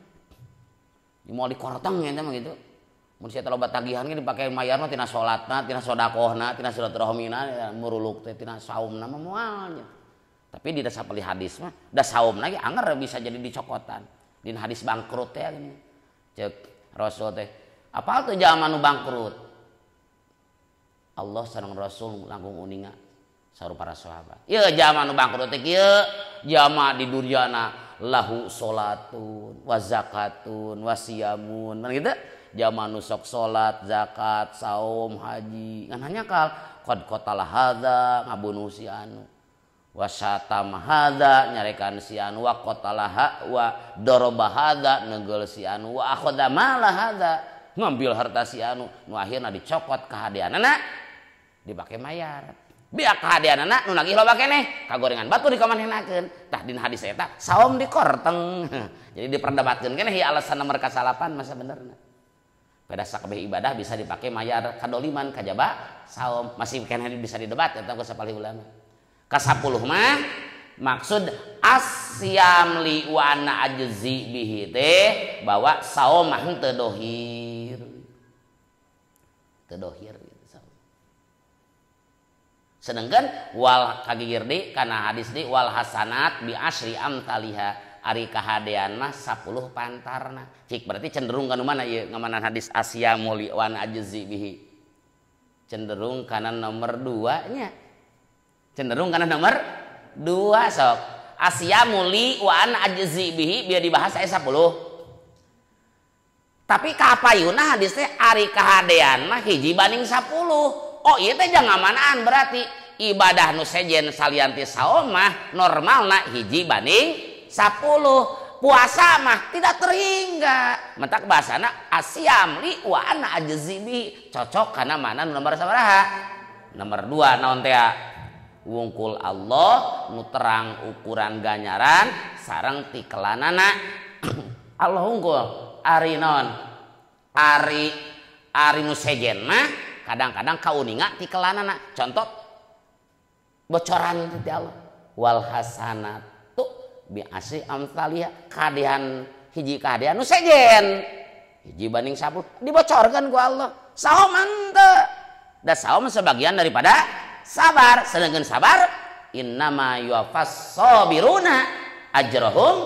Di moal dikorteng eta mah gitu. Mun sia loba tagihan ge dipake mayar mah tina salatna, tina sedekahna, tina silaturahmina, muruluk teh tina saumna mah moal nya. Tapi di dasar pilih hadis mah, da saum lagi anger bisa jadi dicokotan. Dina hadis bangkrut teh gini. Cek Rasul teh, apal teu jalma nu bangkrut? Allah sareng Rasul langkung uninga saur para sahabat. Ieu jalma nu bangkrut teh kieu, jalma di dunyana lahu salatun wa zakatun wa siyamun. Kan gitu? Jalma nu sok salat, zakat, saum, haji. Ngan hanya kal qad qatala hadza ngabunuh si anu. Wasatama hadza nyarekan si anu, wa qatalaha wa daraba hadza neugel si anu, wa akhadha mala hadza ngambil harta si anu, nu akhirna dicokot kahadeanana dipake mayar. Biak kahadeanana nu nagih loba keneh kagorengan batu dikamanenakeun. Tah dina hadis eta saum dikorteng. Jadi diperdebatkeun keneh ieu alasan nomor ka-8 masa benerna. Pada sakabeh ibadah bisa dipake mayar kadoliman kajaba saum masih keneh bisa didebat eta ku sapalih ulama. Ka 10 mah maksud asyam li wa ana ajzi bihi teh bahwa saum mah teu dohir. Teu dohir gitu saum. Sedangkan wal kagigir deui kana hadis deui wal hasanat bi asyri amtaliha ari kahadean mah 10 pantarna. Cik berarti cenderung kana mana ieu ngamanan hadis asyamu li wa ana ajzi bihi. Cenderung kana nomor 2 nya. Cenderung kana nomor 2 sok. Asyamu li wa ana ajzi bihi biar dibahas aya 10. Tapi kapayuna hadis teh ari kahadean mah hiji banding 10. Oh ieu teh jangan ngamanaan berarti ibadah nu sejen salian ti saum mah normalna hiji banding 10. Puasa mah tidak terhingga. Mentak bahasana asyam li wa ana ajzi bihi cocok kana mana nu nomor sabaraha? Nomor 2 naon teh? Wungkul Allah nu terang ukuran ganjaran sareng tikelanana. Allah unggul ari naon? Ari ari nu sejen mah kadang-kadang kauninga tikelanana. Contoh bocoran ti Allah wal hasanatu bi asri amsalia kadehan hiji kadehan nu sejen hiji banding 10 dibocorkan ku Allah. Saum henteu da saum sebagian daripada sabar, sedangkan sabar innama yuwaffas sabiruna ajrahum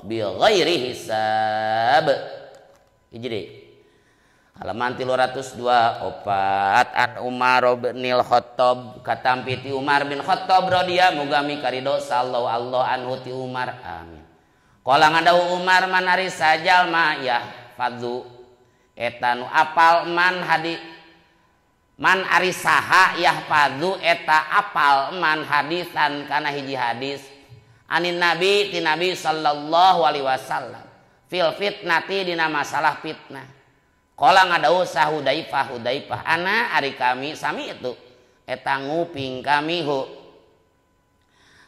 bighairi hisab. Hiji deui. Halaman 324 an Umar bin Khattab katampi ti Umar bin Khattab radhiyallahu muga mikarido sallallahu Allah anhu ti Umar amin. Qala ngadahu Umar man ari sajalma ya fadzu eta nu apal man hadi man ari saha yahfadzu eta apal man hadisan kana hiji hadis anin nabi ti nabi sallallahu alaihi wasallam fil fitnati dina masalah fitnah. Qala ngadahu sah Hudaifah Hudaifah ana ari kami sami itu eta nguping kami hu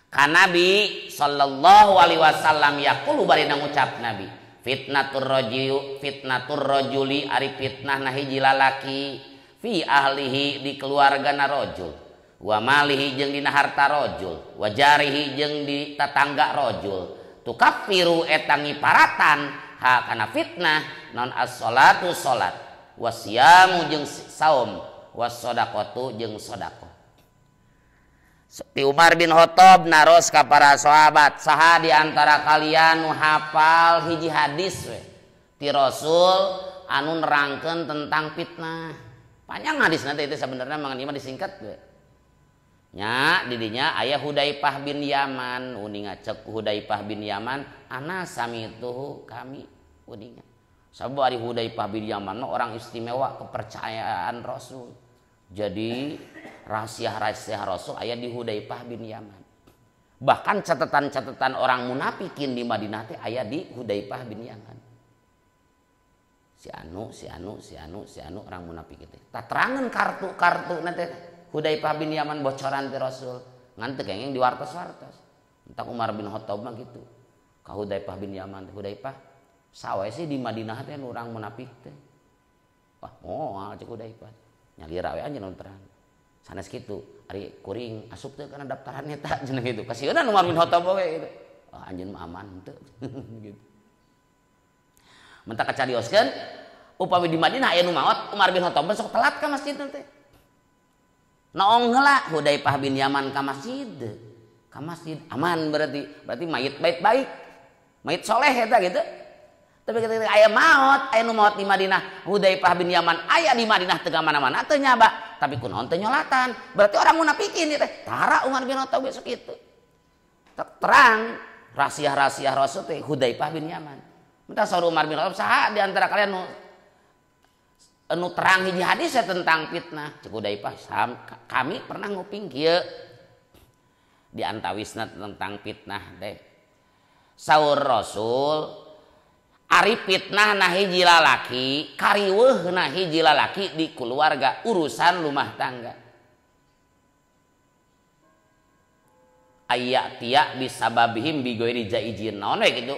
ka nabi sallallahu alaihi wasallam yaqulu bari ngucap nabi fitnatur rajuli fitnatur rajuli ari fitnah na hiji lalaki fi ahlihi di keluarga na rajul wa malihi jeung dina harta rajul wa jarihi jeung di tatangga rajul tukaffiru eta ngiparatan ha kana fitnah non as-salatu salat wasiyamu jeung saum was-shadaqatu jeung sedekah. Ti Umar bin Khattab naros ka para sahabat saha di antara kalian nu hafal hiji hadis we ti Rasul anu nerangkeun tentang fitnah. Panjang hadis nanti itu sebenarnya mengenai mah disingkat we. Nya didinya aya Hudaifah bin Yaman uninga cek Hudaifah bin Yaman ana samituhu kami uninga. Sabab ari Hudaifah bin Yaman orang istimewa kepercayaan Rasul. Jadi rahasia-rahasia Rasul aya di Hudaifah bin Yaman. Bahkan catatan-catatan orang munafikin di Madinah teh aya di Hudaifah bin Yaman. Si anu, si anu, si anu, si anu orang munafik itu. Tak terangan kartu-kartu nanti Hudaifah bin Yaman bocoran ti Rasul. Ngan teu kenging di wartos-wartos. Entak Umar bin Khattab mah gitu. Ka Hudaifah bin Yaman, Hudaifah sawae sih di Madinah teh orang munafik teh. Wah, moal cek Hudaifah. Nyalira we anjeun terang. Sanes kitu, ari kuring asup teh kana daftaran eta cenah gitu. Kasieun Umar bin Khattab we gitu. Oh, anjeun mah aman teu gitu. Mentak kacarioskeun upami di Madinah aya nu maot Umar bin Khattab sok telat ka masjid teh. Noong heula Hudaifah bin Yaman ka masjid. Ka masjid aman berarti. Berarti mayit baik-baik. Mayit soleh eta gitu. Tapi ketika aya maot, aya nu maot di Madinah, Hudaifah bin Yaman aya di Madinah teu ka mana-mana teu nyaba, tapi kunaon teu nyolatan. Berarti orang munafikin ieu teh. Tara Umar bin Khattab besok kitu. Terang rahasia-rahasia Rasul teh Hudaifah bin Yaman. Minta saur Umar bin Khattab saha di antara kalian nu terang hiji hadis tentang fitnah. Cek Hudaifah kami pernah nguping kieu di antawisna tentang fitnah teh. Saur Rasul ari fitnah na hiji lalaki, kariweuh na hiji lalaki di keluarga urusan rumah tangga. Aya tiya bisababihim bighairi jaizin naon we kitu.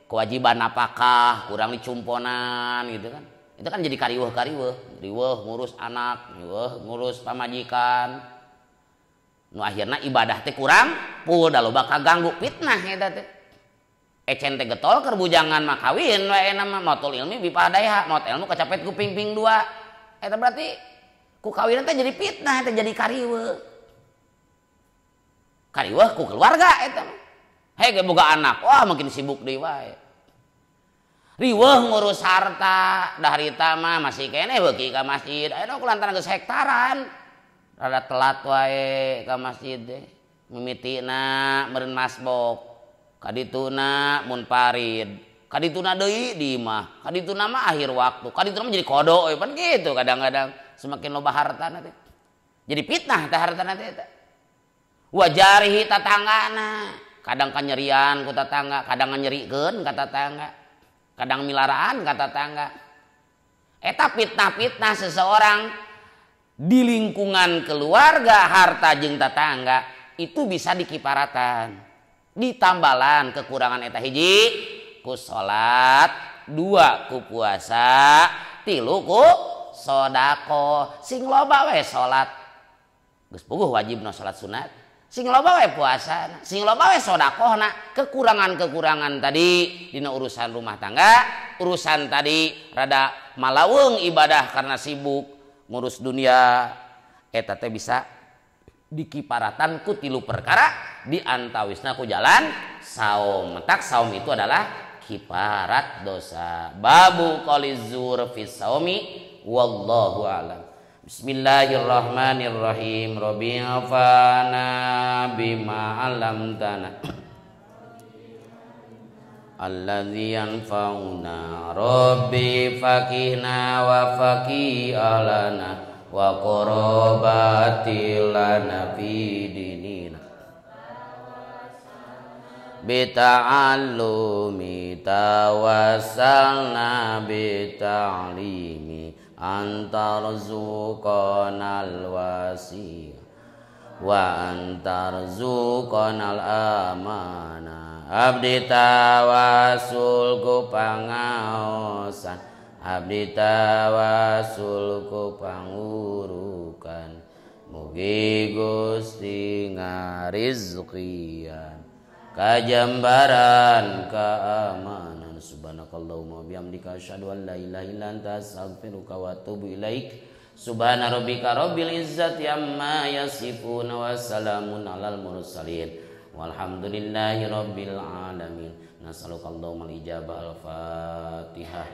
Kewajiban apakah kurang dicumponan gitu kan. Itu kan jadi kariweuh-kariweuh, riweuh ngurus anak, riweuh ngurus pamajikan. Nu akhirna ibadah teh kurang pul da loba kaganggu fitnah eta teh. Ecen teh getol keur bujangan mah kawin we mah motul ilmi bipadaiha, maot ilmu kacapet ku ping-ping dua. Eta berarti ku kawinan teh jadi fitnah, teh jadi kariweuh. Kariweuh ku keluarga eta mah. Hei ge boga anak, wah makin sibuk deui wae. Riweuh ngurus harta, dah harita mah masih keneh beuki ka masjid. Ayeuna ku lantaran geus hektaran. Rada telat wae ka masjid teh. Mimitina meureun masbok. Kadituna mun parid. Kadituna deui di imah. Kadituna mah akhir waktu. Kadituna mah jadi kodo we pan gitu kadang-kadang semakin loba hartana teh. Jadi fitnah teh hartana teh eta. Wajarihi tatanggana. Kadang kanyerian ku tatangga, kadang nyerikeun ka tatangga. Kadang milaraan ka tatangga. Eta fitnah-fitnah seseorang di lingkungan keluarga, harta jeung tatangga itu bisa dikiparatan. Ditambalan kekurangan eta hiji ku salat, dua ku puasa, tilu ku sedekah. Sing loba we salat. Geus puguh wajibna salat sunat. Sing loba we puasa, sing loba we sedekahna. Kekurangan-kekurangan tadi dina urusan rumah tangga, urusan tadi rada malaweung ibadah karena sibuk ngurus dunia, eta teh bisa dikiparatan ku tilu perkara di antawisna ku jalan saum. Tak saum itu adalah kiparat dosa. Babu qalizur fi saumi wallahu a'lam. Bismillahirrahmanirrahim. Rabbi afana bima 'allamtana alladzi yanfa'una rabbi faqihna wa faqih alana wa qarabati lana fi dinina bita'allumi tawassalna bita'limi antarzuqanal wasi wa antarzuqanal amana. Abdi tawasul ku pangaosan, abdi tawasul ku pangurukan, mugi Gusti ngarizkian kajambaran keamanan. Subhanakallahumma bihamdika asyhadu an la ilaha illa anta astaghfiruka wa atubu ilaik. Subhana rabbika rabbil izzati amma yasifun wa salamun alal mursalin walhamdulillahi rabbil alamin. Nas'aluka allahumma al-ijabah. Al-Fatihah.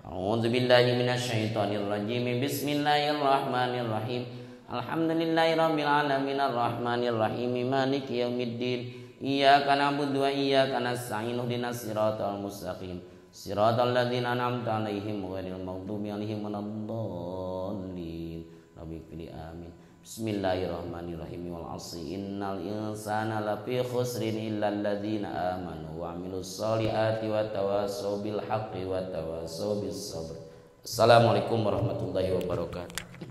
A'udzu billahi minasyaitonir rajim. Bismillahirrahmanirrahim. Alhamdulillahi rabbil alamin arrahmanir rahim maliki yaumiddin. Iyyaka na'budu wa iyyaka nasta'in ihdinas siratal mustaqim siratal ladzina an'amta 'alaihim ghairil maghdubi 'alaihim waladdallin. Rabbi ighfir amin. Bismillahirrahmanirrahim. Wal 'asri innal insana lafi khusrin illal ladzina amanu wa 'amilus solihati wa tawassaw bil haqqi wa tawassaw bis sabr. Assalamualaikum warahmatullahi wabarakatuh.